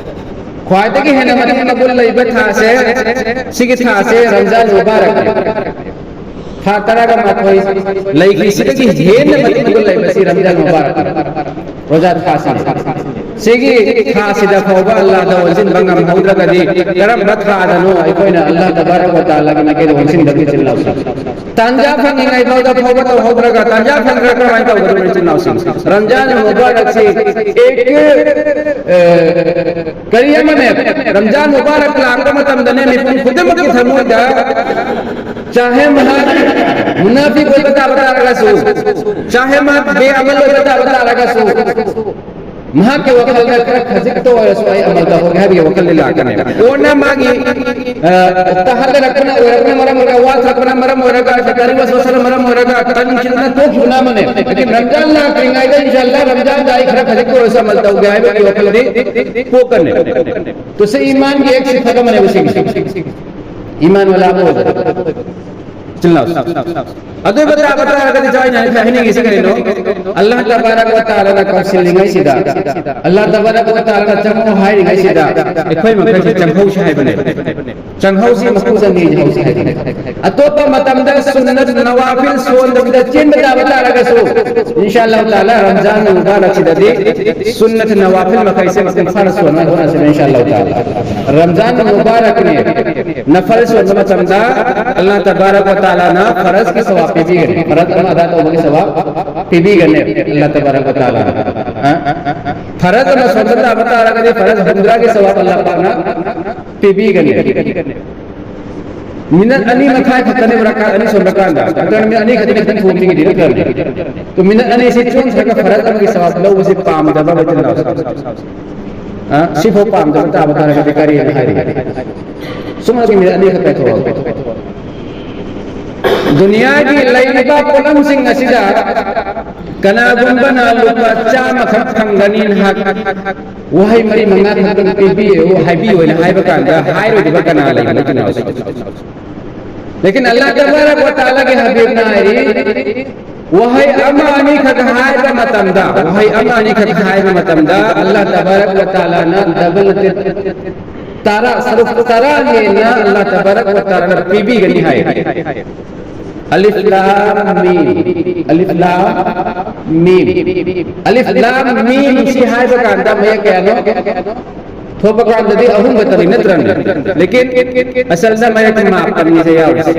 ꯈ꯭ꯋꯥꯏꯗꯒꯤ ꯍꯦꯟꯅ ꯃꯇꯤꯛ ꯃꯒꯨꯟ ꯂꯩꯕ ꯊꯥꯁꯦ, ꯁꯤꯒꯤ ꯊꯥꯁꯦ ꯔꯝꯖꯥꯟ ꯃꯨꯕꯥꯔꯛꯅꯤ꯫ ꯊꯥ ꯇꯔꯥꯒ ꯃꯥꯊꯣꯏ ꯂꯩꯈꯤꯁꯤꯗꯒꯤ ꯍꯦꯟꯅ ꯃꯇꯤꯛ ꯃꯒꯨꯟ ꯂꯩꯕꯁꯤ ꯔꯝꯖꯥꯟ ꯃꯨꯕꯥꯔꯛꯅꯤ꯫ ꯔꯣꯖꯥ ꯊꯥꯁꯤꯅꯤ꯫ ꯁꯤꯒꯤ ꯊꯥꯁꯤꯗ ꯐꯥꯎꯕ ꯑꯜꯂꯥꯍꯗ ꯑꯣꯟꯁꯤꯟꯕ ꯉꯝꯍꯧꯗ꯭ꯔꯒꯗꯤ ꯀꯔꯝꯕ ꯊꯥꯗꯅꯣ ꯑꯩꯈꯣꯏꯅ ꯑꯜꯂꯥꯍ ꯇꯕꯥꯔꯛ ꯋ ꯇꯥꯂꯥꯒꯤ ꯃꯥꯏꯀꯩꯗ ꯑꯣꯟꯁꯤꯟꯒꯗꯕ, ꯏꯆꯤꯜ ꯏꯅꯥꯎꯁꯤꯡ? ꯇꯥꯟꯖꯥ ꯐꯪꯉꯤꯉꯩ ꯐꯥꯎꯗ ꯐꯥꯎꯕ ꯇꯧꯍꯧꯗ꯭ꯔꯒ ꯇꯥꯟꯖꯥ ꯐꯪꯈ꯭ꯔ ꯀꯃꯥꯏꯅ ꯇꯧꯒꯗꯕꯅꯣ, ꯏꯆꯤꯜ ꯏꯅꯥꯎꯁꯤꯡ? ꯔꯝꯖꯥꯟ ꯃꯨꯕꯥꯔꯛꯁꯤ ꯑꯦꯛ, ꯑ, ꯀꯔꯤ ꯑꯃꯅꯦ, ꯔꯝꯖꯥꯟ ꯃꯨꯕꯥꯔꯛ ꯂꯥꯛꯄ ꯃꯇꯝꯗꯅꯦ ꯃꯤꯄꯨꯝ ꯈꯨꯗꯤꯡꯃꯛꯀꯤ ꯊꯃꯣꯏꯗ ꯆꯥꯍꯦ ꯃꯍꯥꯛ ꯃꯨꯅꯥꯐꯤꯛ ꯑꯣꯏꯕ ꯇꯥꯕ ꯇꯥꯔꯒꯁꯨ, ꯆꯥꯍꯦ ꯃꯍꯥꯛ ꯕꯦꯑꯃꯜ ꯑꯣꯏꯕ ꯇꯥꯕ ꯇꯥꯔꯒꯁꯨ, ꯃꯍꯥꯛꯀꯤ ꯋꯥꯈꯜꯗ ꯈꯔ ꯈꯖꯤꯛꯇ ꯑꯣꯏꯔꯁꯨ ꯑꯩ ꯑꯃꯜ ꯇꯧꯍꯧꯒꯦ ꯍꯥꯏꯕꯒꯤ ꯋꯥꯈꯜꯗꯤ ꯂꯥꯛꯀꯅꯦꯕ꯫ ꯀꯣꯟꯅ ꯃꯥꯒꯤ, ꯑ, ꯇꯍꯜꯂꯔꯛꯄꯅ ꯑꯣꯏꯔꯛꯄꯅ ꯃꯔꯝ ꯑꯣꯏꯔꯒ, ꯋꯥꯊꯔꯛꯄꯅ ꯃꯔꯝ ꯑꯣꯏꯔꯒ, ꯁꯔꯀꯥꯔꯤ ꯋꯥꯁ ꯋꯥꯁꯅ ꯃꯔꯝ ꯑꯣꯏꯔꯒ ꯇꯟꯈꯤꯗꯅ ꯇꯣꯛꯈꯤꯕꯅ ꯑꯃꯅꯦ꯫ ꯂꯦꯀꯤꯟ ꯔꯝꯖꯥꯟ ꯂꯥꯛꯇ꯭ꯔꯤꯉꯩꯗ ꯏꯟꯁꯥ ꯑꯜꯂꯥꯍ ꯔꯝꯖꯥꯟꯗ ꯑꯩ ꯈꯔ ꯈꯖꯤꯛꯇ ꯑꯣꯏꯔꯁꯨ ꯑꯃꯜ ꯇꯧꯒꯦ ꯍꯥꯏꯕꯒꯤ ꯋꯥꯈꯜꯗꯤ ꯄꯣꯛꯀꯅꯤ꯫ ꯇꯨ ꯁꯤ ꯏꯃꯥꯟꯒꯤ ꯑꯦꯛ ꯁꯤꯐꯠ ꯑꯃꯅꯦꯕ ꯁꯤꯒꯤ꯫ ꯏꯃꯥꯟ ꯋꯥꯂꯥ ꯑꯃ ꯑꯣꯏꯕ꯫ ꯏꯆꯤꯜ ꯏꯅꯥꯎ꯫ ꯑꯗꯨ ꯃꯇꯥ ꯃꯇꯥ ꯍꯥꯏꯔꯒꯗꯤ ꯆꯥꯎ ꯑꯩꯅ ꯍꯥꯏꯅꯤꯡꯉꯤꯁꯤ ꯀꯔꯤꯅꯣ? ꯑꯜꯂꯥꯍ ꯇꯕꯥꯔꯛ ꯋ ꯇꯥꯂꯥꯅ ꯀꯧꯁꯤꯜꯂꯤꯉꯩꯁꯤꯗ, ꯑꯜꯂꯥꯍ ꯇꯕꯥꯔꯛ ꯋ ꯇꯥꯂꯥꯅ ꯆꯪꯉꯣ ꯍꯥꯏꯔꯤꯉꯩꯁꯤꯗ, ꯑꯩꯈꯣꯏ ꯃꯈꯩꯁꯦ ꯆꯪꯍꯧꯁꯤ ꯍꯥꯏꯕꯅꯦ꯫ ꯆꯪꯍꯧꯁꯤ, ꯃꯄꯨ ꯆꯪꯉꯤ ꯍꯧꯁꯤ ꯍꯥꯏꯕꯅꯦ꯫ ꯑꯇꯣꯞꯄ ꯃꯇꯝꯗ ꯁꯨꯟꯅꯠ ꯅꯋꯥꯐꯤꯜ ꯁꯣꯟꯗꯕꯤꯗ ꯆꯦꯟꯕ ꯇꯥꯕ ꯇꯥꯔꯒꯁꯨ, ꯏꯟꯁꯥ ꯑꯜꯂꯥꯍ ꯇꯥꯂꯥ ꯔꯝꯖꯥꯟ ꯃꯨꯕꯥꯔꯛꯁꯤꯗꯗꯤ ꯁꯨꯟꯅꯠ ꯅꯋꯥꯐꯤꯜ ꯃꯈꯩꯁꯦ ꯃꯄꯨꯡ ꯐꯥꯅ ꯁꯣꯟꯅꯕ ꯍꯣꯠꯅꯁꯤ, ꯏꯟꯁꯥ ꯑꯜꯂꯥꯍ ꯇꯥꯂꯥ꯫ ꯔꯝꯖꯥꯟ ꯃꯨꯕꯥꯔꯛꯅꯤ꯫ ꯅꯐꯜ ꯁꯣꯟꯕ ꯃꯇꯝꯗ ꯑꯜꯂꯥꯍ ꯇꯕꯥꯔꯛ ꯋ ꯇꯥꯂꯥꯅ ꯐꯔꯖꯀꯤ ꯁꯋꯥꯕ ꯄꯤꯕꯤꯒꯅꯤ꯫ ꯐꯔꯖ ꯑꯃ ꯑꯗꯥ ꯇꯧꯕꯒꯤ ꯁꯋꯥꯕ ꯄꯤꯕꯤꯒꯅꯤ ꯑꯜꯂꯥꯍ ꯇꯕꯥꯔꯛ ꯋ ꯇꯥꯂꯥꯅ꯫ ꯑ? ꯐꯔꯖ ꯑꯃ ꯁꯣꯟꯕ ꯇꯥꯕ ꯇꯥꯔꯒꯗꯤ ꯐꯔꯖ ꯍꯨꯝꯗ꯭ꯔꯥꯒꯤ ꯁꯋꯥꯕ ꯑꯜꯂꯥꯍ ꯄꯥꯛꯅ ꯄꯤꯕꯤꯒꯅꯤ꯫ ꯃꯤꯅꯠ ꯑꯅꯤ ꯃꯈꯥꯏ ꯈꯛꯇꯅꯦꯕ ꯔꯀꯥꯠ ꯑꯅꯤ ꯁꯣꯟꯕ ꯀꯥꯟꯗ꯫ ꯑꯗꯨꯅ ꯃꯤꯅꯠ ꯑꯅꯤ ꯈꯛꯇꯅꯦ ꯈꯤꯇꯪ ꯊꯣꯡꯕꯤꯒꯤꯗꯤ ꯅꯠꯇ꯭ꯔꯅꯦ? ꯑꯗꯣ ꯃꯤꯅꯠ ꯑꯅꯤꯁꯤ ꯆꯣꯟꯈ꯭ꯔꯒ ꯐꯔꯛ ꯑꯃꯒꯤ ꯁꯋꯥꯕ ꯂꯧꯕꯁꯤ ꯄꯥꯝꯗꯕ ꯃꯆꯤꯟ ꯃꯅꯥꯎꯁꯦ꯫ ꯑ, ꯁꯤꯐꯥꯎ ꯄꯥꯝꯗꯕ ꯇꯥꯕ ꯇꯥꯔꯒꯗꯤ ꯀꯔꯤꯅ ꯍꯥꯏꯔꯤ? ꯁꯨꯝ ꯑꯗꯨꯒꯤ ꯃꯤꯅꯠ ꯑꯅꯤ ꯈꯛꯇ ꯊꯣꯛꯑꯒ꯫ ꯗꯨꯅꯤꯌꯥꯒꯤ ꯂꯩꯔꯤꯕ ꯄꯣꯠꯂꯝꯁꯤꯡ ꯑꯁꯤꯗ ꯀꯅꯥꯒꯨꯝꯕꯅ ꯂꯨꯄꯥ ꯆꯥꯝꯃꯈꯛ ꯐꯪꯒꯅꯤ ꯅꯍꯥꯛ ꯋꯥꯍꯩ ꯃꯔꯤ ꯃꯉꯥ ꯈꯛꯇꯪ ꯄꯤꯕꯤꯌꯨ, ꯍꯥꯏꯕꯤꯌꯨ ꯍꯥꯏꯅ ꯍꯥꯏꯕ ꯀꯥꯟꯗ ꯍꯥꯏꯔꯣꯏꯗꯕ ꯀꯅꯥ ꯂꯩꯕꯅꯣ ꯇꯤꯟꯅꯕꯁꯦ? ꯂꯦꯀꯤꯟ ꯑꯜꯂꯥꯍ ꯇꯕꯥꯔꯛ ꯋ ꯇꯥꯂꯥꯒꯤ ꯍꯕꯤꯕꯅ ꯍꯥꯏꯔꯤ, ꯋꯥꯍꯩ ꯑꯃ ꯑꯅꯤꯈꯛ ꯍꯥꯏꯕ ꯃꯇꯝꯗ, ꯋꯥꯍꯩ ꯑꯃ ꯑꯅꯤꯈꯛ ꯍꯥꯏꯕ ꯃꯇꯝꯗ ꯑꯜꯂꯥꯍ ꯇꯕꯥꯔꯛ ꯋ ꯇꯥꯂꯥꯅ ꯗꯕꯜ ꯅꯠꯇꯦ, ꯇꯔꯥ, ꯁꯔꯨꯛ ꯇꯔꯥ ꯍꯦꯟꯅ ꯑꯜꯂꯥꯍ ꯇꯕꯥꯔꯛ ꯋ ꯇꯥꯂꯥꯅ ꯄꯤꯕꯤꯒꯅꯤ ꯍꯥꯏ꯫ Alif ꯂꯥꯝ meme, Alif ꯂꯥꯝ meme. Alif ꯂꯥꯝ meme ꯁꯤ ꯍꯥꯏꯕ ꯀꯥꯟꯗ ꯃꯌꯦꯛ ꯀꯌꯥꯅꯣ? ꯊꯣꯛꯄ ꯀꯥꯟꯗꯗꯤ ꯑꯍꯨꯝ ꯈꯛꯇꯅꯤ ꯅꯠꯇ꯭ꯔꯅꯦ? ꯂꯦꯀꯤꯟ ꯑꯁꯜꯗ ꯃꯌꯦꯛ ꯃꯥꯄꯟꯅꯤꯁꯦ ꯌꯥꯎꯔꯤꯁꯦ꯫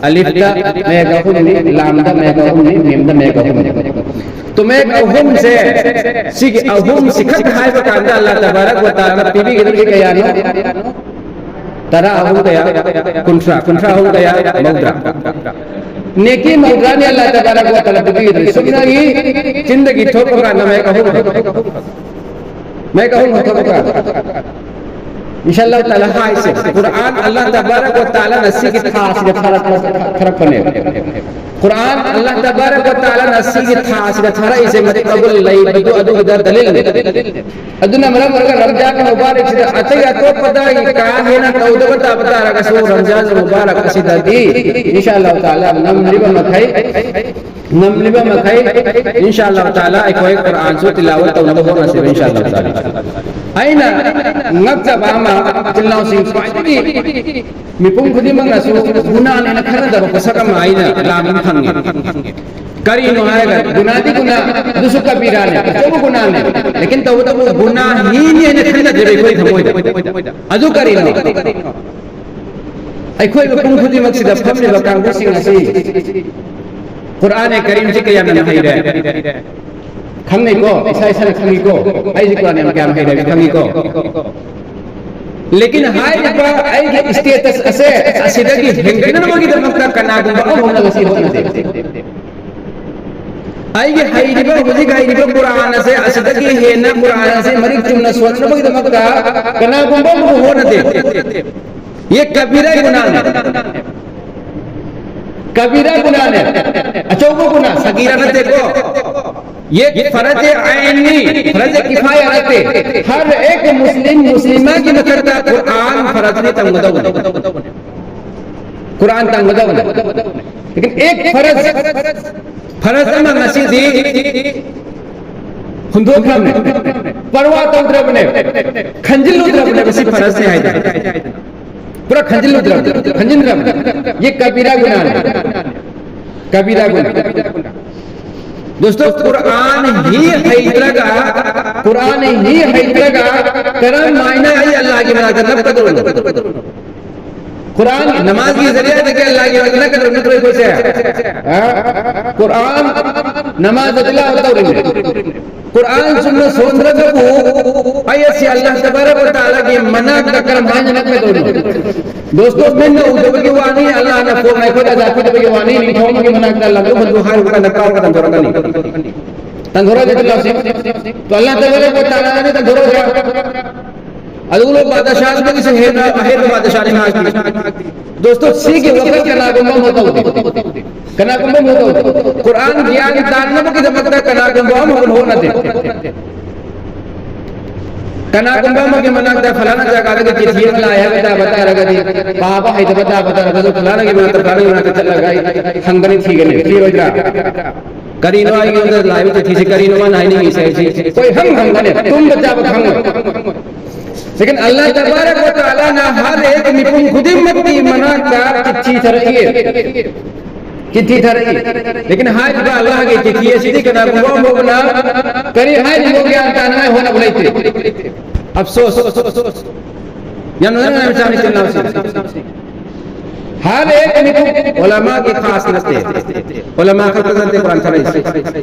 ꯑꯂꯤꯐꯇ ꯃꯌꯦꯛ ꯑꯍꯨꯝꯅꯤ, ꯂꯥꯝꯗ ꯃꯌꯦꯛ ꯑꯍꯨꯝꯅꯤ, ꯃꯤꯝꯗ ꯃꯌꯦꯛ ꯑꯍꯨꯝꯅꯤ꯫ ꯇꯣ ꯃꯌꯦꯛ ꯑꯍꯨꯝꯁꯦ, ꯁꯤꯒꯤ ꯑꯍꯨꯝꯁꯤ ꯈꯛ ꯍꯥꯏꯕ ꯀꯥꯟꯗ ꯑꯜꯂꯥꯍ ꯇꯕꯥꯔꯛ ꯋ ꯇꯥꯂꯥꯅ ꯄꯤꯕꯤꯒꯗꯕꯁꯤ ꯀꯌꯥꯅꯣ? ꯇꯔꯥ ꯑꯍꯨꯝ ꯀꯌꯥ? ꯀꯨꯟꯊ꯭ꯔꯥ꯫ ꯀꯨꯟꯊ꯭ꯔꯥ ꯑꯍꯨꯝ ꯀꯌꯥ? ꯃꯧꯗ꯭ꯔꯥ꯫ ꯅꯦꯀꯤ ꯃꯧꯗ꯭ꯔꯥꯅꯤ ꯑꯜꯂꯥꯍ ꯇꯕꯥꯔꯛ ꯋ ꯇꯥꯂꯥ ꯄꯤꯕꯤꯒꯗꯕꯅꯤ꯫ ꯁꯨꯞꯅꯒꯤ ꯆꯤꯟꯗꯒꯤ ꯊꯣꯛꯄ ꯀꯥꯟꯗ ꯃꯌꯦꯛ ꯑꯍꯨꯝ꯫ ꯃꯌꯦꯛ ꯑꯍꯨꯝ ꯊꯣꯛꯄ ꯀꯥꯟꯗ꯫ ꯏꯟꯁꯥ ꯑꯜꯂꯥꯍ ꯇꯥꯂꯥ ꯍꯥꯏꯁꯦ, ꯀꯨꯔꯥꯟ ꯑꯜꯂꯥꯍ ꯇꯕꯥꯔꯛ ꯋ ꯇꯥꯂꯥꯅ ꯁꯤꯒꯤ ꯊꯥꯁꯤꯗ ꯊꯥꯔꯛꯄ, ꯊꯥꯔꯛꯄꯅꯦꯕ꯫ ꯀꯨꯔꯥꯟ ꯑꯜꯂꯥꯍ ꯇꯕꯥꯔꯛ ꯋ ꯇꯥꯂꯥꯅ ꯁꯤꯒꯤ ꯊꯥꯁꯤꯗ ꯊꯥꯔꯛꯏꯁꯦ ꯃꯇꯤꯛ ꯃꯒꯨꯟ ꯂꯩꯕꯗꯨ ꯑꯗꯨꯒꯤꯗ ꯗꯂꯤꯜꯅꯦ꯫ ꯑꯗꯨꯅ ꯃꯔꯝ ꯑꯣꯏꯔꯒ ꯔꯝꯖꯥꯟ ꯃꯨꯕꯥꯔꯛꯁꯤꯗ ꯑꯇꯩ ꯑꯇꯣꯞꯄꯗꯒꯤ ꯀꯥ ꯍꯦꯟꯅ ꯇꯧꯗꯕ ꯇꯥꯕ ꯇꯥꯔꯒꯁꯨ ꯔꯝꯖꯥꯟ ꯃꯨꯕꯥꯔꯛ ꯑꯁꯤꯗꯗꯤ ꯏꯟꯁꯥ ꯑꯜꯂꯥꯍ ꯇꯥꯂꯥ ꯉꯝꯂꯤꯕ ꯃꯈꯩ, ꯉꯝꯂꯤꯕ ꯃꯈꯩ ꯏꯟꯁꯥ ꯑꯜꯂꯥꯍ ꯇꯥꯂꯥ ꯑꯩꯈꯣꯏ ꯀꯨꯔꯥꯟꯁꯨ ꯇꯤꯂꯥꯋꯠ ꯇꯧꯅꯕ ꯍꯣꯠꯅꯁꯦꯕ ꯏꯟꯁꯥ ꯑꯜꯂꯥꯍ ꯇꯥꯂꯥ꯫ ꯑꯩꯅ ꯉꯛꯆꯕ ꯑꯃ, ꯏꯆꯤꯜ ꯏꯅꯥꯎꯁꯤꯡ ꯈ꯭ꯋꯥꯏꯗꯒꯤ ꯃꯤꯄꯨꯝ ꯈꯨꯗꯤꯡꯃꯛꯅꯁꯨ ꯒꯨꯅꯥꯅꯦꯅ ꯈꯟꯅꯗꯕ ꯄꯣꯠꯁꯛ ꯑꯃ ꯑꯩꯅ ꯂꯥꯝ ꯑꯃ ꯐꯪꯉꯦ꯫ ꯀꯔꯤꯅꯣ ꯍꯥꯏꯔꯒ ꯒꯨꯅꯥꯗꯤ ꯒꯨꯅꯥ, ꯑꯗꯨꯁꯨ ꯀꯕꯤꯔꯥꯅꯦ, ꯑꯆꯧꯕ ꯒꯨꯅꯥꯅꯦ꯫ ꯂꯦꯀꯤꯟ ꯇꯧꯕꯇꯕꯨ ꯒꯨꯅꯥꯍꯤꯅꯤ ꯍꯥꯏꯅ ꯈꯟꯅꯗꯦꯕ ꯑꯩꯈꯣꯏ ꯊꯃꯣꯏꯗ꯫ ꯑꯗꯨ ꯀꯔꯤꯅꯣ? ꯑꯩꯈꯣꯏ ꯃꯤꯄꯨꯝ ꯈꯨꯗꯤꯡꯃꯛꯁꯤꯗ ꯐꯝꯂꯤꯕ ꯀꯥꯡꯕꯨꯁꯤꯡ ꯑꯁꯤ ꯀꯨꯔꯥꯟ ꯀꯔꯤꯝꯁꯤ ꯀꯌꯥꯝꯅ ꯍꯩꯔꯦ? ꯈꯪꯅꯩꯀꯣ? ꯏꯁꯥ ꯏꯁꯥꯅ ꯈꯪꯉꯤꯀꯣ? ꯑꯩꯁꯤ ꯀꯨꯔꯥꯟ ꯌꯥꯝ ꯀꯌꯥꯝ ꯍꯩꯔꯦ ꯈꯪꯉꯤꯀꯣ? ꯂꯦꯀꯤꯟ ꯍꯥꯏꯔꯤꯕ ꯑꯩꯒꯤ status ꯑꯁꯦ ꯑꯁꯤꯗꯒꯤ ꯍꯦꯟꯒꯠꯅꯕꯒꯤꯗꯃꯛꯇ ꯀꯅꯥꯒꯨꯝꯕ ꯑꯃꯅ ꯉꯁꯤ ꯍꯣꯠꯅꯗꯦ꯫ ꯑꯩꯒꯤ ꯍꯩꯔꯤꯕ, ꯍꯧꯖꯤꯛ ꯍꯩꯔꯤꯕ ꯀꯨꯔꯥꯟ ꯑꯁꯦ ꯑꯁꯤꯗꯒꯤ ꯍꯦꯟꯅ ꯀꯨꯔꯥꯟ ꯑꯁꯦ ꯃꯔꯤꯛ ꯆꯨꯝꯅ ꯁꯣꯟꯅꯕꯒꯤꯗꯃꯛꯇ ꯀꯅꯥꯒꯨꯝꯕ ꯑꯃꯕꯨ ꯍꯣꯠꯅꯗꯦ꯫ ꯌꯦ ꯀꯕꯤꯔꯥ ꯒꯨꯅꯥꯅꯦ꯫ ꯀꯕꯤꯔꯥ ꯒꯨꯅꯥꯅꯦ꯫ ꯑꯆꯧꯕ ꯒꯨꯅꯥ, ꯁꯒꯤꯔꯥ ꯅꯠꯇꯦꯀꯣ꯫ ꯌꯦ ꯐꯔꯖ ꯑꯥꯏꯟꯅꯤ, ꯐꯔꯖ ꯀꯤꯐꯥꯌꯥ ꯅꯠꯇꯦ꯫ ꯍꯔ ꯑꯦꯛ ꯃꯨꯁꯂꯤꯝ, ꯃꯨꯁꯂꯤꯃꯥꯒꯤ ꯃꯊꯛꯇ ꯀꯨꯔꯥꯟ ꯐꯔꯖꯅꯤ ꯇꯝꯒꯗꯧꯕꯅꯤ꯫ ꯀꯨꯔꯥꯟ ꯇꯝꯒꯗꯧꯕꯅꯤ꯫ ꯂꯦꯀꯤꯟ ꯑꯦꯛ ꯐꯔꯖ, ꯐꯔꯖ ꯑꯃ ꯉꯁꯤꯗꯤ ꯍꯨꯟꯗꯣꯛꯈ꯭ꯔꯕꯅꯦ, ꯄꯔꯋꯥ ꯇꯧꯗ꯭ꯔꯕꯅꯦ, ꯈꯟꯖꯤꯜꯂꯨꯗ꯭ꯔꯕꯅꯦ ꯃꯁꯤ ꯐꯔꯖꯅꯦ ꯍꯥꯏꯗꯅ꯫ ꯄꯨꯔꯥ ꯈꯟꯖꯤꯜꯂꯨꯗ꯭ꯔꯕꯅꯦ, ꯈꯟꯖꯤꯟꯗ꯭ꯔꯕꯅꯦ꯫ ꯌꯦ ꯀꯕꯤꯔꯥ ꯒꯨꯅꯥꯅꯦ꯫ ꯀꯕꯤꯔꯥ ꯒꯨꯅꯥ꯫ ꯗꯣꯁꯇꯣ, ꯀꯨꯔꯥꯟ ꯍꯤ ꯍꯩꯇ꯭ꯔꯒ, ꯀꯨꯔꯥꯟ ꯍꯤ ꯍꯩꯇ꯭ꯔꯒ ꯀꯔꯝ ꯍꯥꯏꯅ ꯑꯩ ꯑꯜꯂꯥꯍꯒꯤ ꯃꯅꯥꯛꯇ ꯅꯞꯀꯗꯧꯔꯤꯅꯣ? ꯀꯨꯔꯥꯟ ꯅꯃꯥꯖꯒꯤ ꯖꯔꯤꯌꯥꯗꯒꯤ ꯑꯜꯂꯥꯍꯒꯤ ꯃꯅꯥꯛꯇ ꯅꯞꯀꯗꯧꯔꯤꯕ ꯅꯠꯇ꯭ꯔꯣ ꯑꯩꯈꯣꯏꯁꯦ? ꯍꯥ? ꯀꯨꯔꯥꯟ ꯅꯃꯥꯖ ꯇꯤꯂꯥꯋꯠ ꯇꯧꯔꯤꯅꯦ꯫ ꯀꯨꯔꯥꯟ ꯆꯨꯝꯅ ꯁꯣꯟꯗ꯭ꯔꯒꯕꯨ ꯑꯩ ꯑꯁꯤ ꯑꯜꯂꯥꯍ ꯇꯕꯥꯔꯛ ꯋ ꯇꯥꯂꯥꯒꯤ ꯃꯅꯥꯛꯇ ꯀꯔꯝ ꯍꯥꯏꯅ ꯅꯞꯀꯗꯧꯔꯤꯅꯣ? ꯗꯣꯁꯇꯣ, ꯃꯤꯠꯅ ꯎꯗꯕꯒꯤ ꯋꯥꯅꯤ, ꯑꯜꯂꯥꯍꯅ ꯐꯣꯡꯅ ꯑꯩꯈꯣꯏꯗ ꯇꯥꯛꯄꯤꯗꯕꯒꯤ ꯋꯥꯅꯤ, ꯅꯤꯡꯊꯧ ꯑꯃꯒꯤ ꯃꯅꯥꯛꯇ ꯂꯥꯛꯂꯨ ꯈꯣꯠꯂꯨ ꯍꯥꯏꯔꯨꯕ ꯀꯥꯟꯗ ꯀꯥꯎꯔꯒ ꯇꯥꯟꯊꯣꯔꯛꯀꯅꯤ꯫ ꯇꯥꯟꯊꯣꯔꯛꯑꯒꯗꯤ ꯂꯥꯎꯁꯤ꯫ ꯇꯣ ꯑꯜꯂꯥꯍ ꯇꯕꯥꯔꯛ ꯋ ꯇꯥꯂꯥꯅꯗꯤ ꯇꯥꯟꯊꯣꯔꯛꯑꯣꯏꯗ꯭ꯔꯥ? ꯑꯗꯨꯒ ꯕꯥꯗꯁꯥꯍꯗꯒꯤꯁꯨ ꯍꯦꯟꯅ ꯑꯍꯦꯟꯕ ꯕꯥꯗꯁꯥꯍꯅꯤ ꯃꯍꯥꯛꯇꯤ꯫ ꯗꯣꯁꯇꯣ, ꯁꯤꯒꯤ ꯋꯥꯈꯜ ꯀꯅꯥꯒꯨꯝꯕ ꯑꯃ ꯇꯧꯗꯦ꯫ ꯀꯅꯥꯒꯨꯝꯕ ꯑꯃ ꯇꯧꯗꯦ꯫ ꯀꯨꯔꯥꯟ ꯒ꯭ꯌꯥꯟ ꯇꯥꯅꯕꯒꯤꯗꯃꯛꯇ ꯀꯅꯥꯒꯨꯝꯕ ꯑꯃ ꯍꯣꯠꯅꯗꯦ꯫ ꯀꯅꯥꯒꯨꯝꯕ ꯑꯃꯒꯤ ꯃꯅꯥꯛꯇ ꯐꯂꯥꯅ ꯖꯒꯥꯗꯒꯤ ꯆꯤꯊꯤ ꯑꯃ ꯂꯥꯛꯑꯦ ꯍꯥꯏꯕ ꯇꯥꯕ ꯇꯥꯔꯒꯗꯤ, ꯄꯥꯕ ꯍꯩꯇꯕ ꯇꯥꯕ ꯇꯥꯔꯒꯁꯨ ꯐꯂꯥꯅꯒꯤ ꯃꯅꯥꯛꯇ, ꯐꯂꯥꯅꯒꯤ ꯃꯅꯥꯛꯇ ꯆꯠꯂꯒ ꯑꯩ ꯍꯪꯒꯅꯤ, ꯊꯤꯒꯅꯤ, ꯊꯤꯔꯣꯏꯗ꯭ꯔꯥ? ꯀꯔꯤꯅꯣ ꯑꯩꯉꯣꯟꯗ ꯂꯥꯛꯏꯕ ꯆꯤꯊꯤꯁꯤ? ꯀꯔꯤꯅꯣ ꯃꯥꯅ ꯍꯥꯏꯅꯤꯡꯉꯤꯁꯦ? ꯑꯩꯁꯤ ꯀꯣꯏ ꯍꯪ ꯍꯪꯒꯅꯤ, ꯇꯨꯝꯕ ꯆꯥꯕ ꯈꯪꯉꯣꯏ꯫ ꯂꯦꯀꯤꯟ ꯑꯜꯂꯥꯍ ꯇꯕꯥꯔꯛ ꯋ ꯇꯥꯂꯥꯅ ꯍꯔ ꯑꯦꯛ ꯃꯤꯄꯨꯝ ꯈꯨꯗꯤꯡꯃꯛꯀꯤ ꯃꯅꯥꯛꯇ ꯆꯤꯊꯤ ꯊꯥꯔꯛꯏ꯫ ꯆꯤꯊꯤ ꯊꯥꯔꯛꯏ꯫ ꯂꯦꯀꯤꯟ ꯍꯥꯏꯔꯤꯕ ꯑꯜꯂꯥꯍꯒꯤ ꯆꯤꯊꯤ ꯑꯁꯤꯗꯤ ꯀꯅꯥꯒꯨꯝꯕ ꯑꯃꯅ ꯀꯔꯤ ꯍꯥꯏꯔꯤꯅꯣ ꯒ꯭ꯌꯥꯟ ꯇꯥꯅꯉꯥꯏ ꯍꯣꯠꯅꯕ ꯂꯩꯇꯦ꯫ ꯑꯐꯁꯣꯁ꯫ ꯌꯥꯝꯅ ꯅꯨꯡꯉꯥꯏꯕ ꯆꯥꯅꯤ ꯏꯆꯤꯟ ꯏꯅꯥꯎꯁꯤꯡ꯫ ꯍꯔ ꯑꯦꯛ ꯃꯤꯄꯨꯝ ꯎꯂꯃꯥꯒꯤ ꯈꯥꯁ ꯅꯠꯇꯦ, ꯎꯂꯃꯥ ꯈꯛꯇ ꯅꯠꯇꯦ ꯀꯨꯔꯥꯟ ꯊꯥꯔꯛꯏꯁꯦ,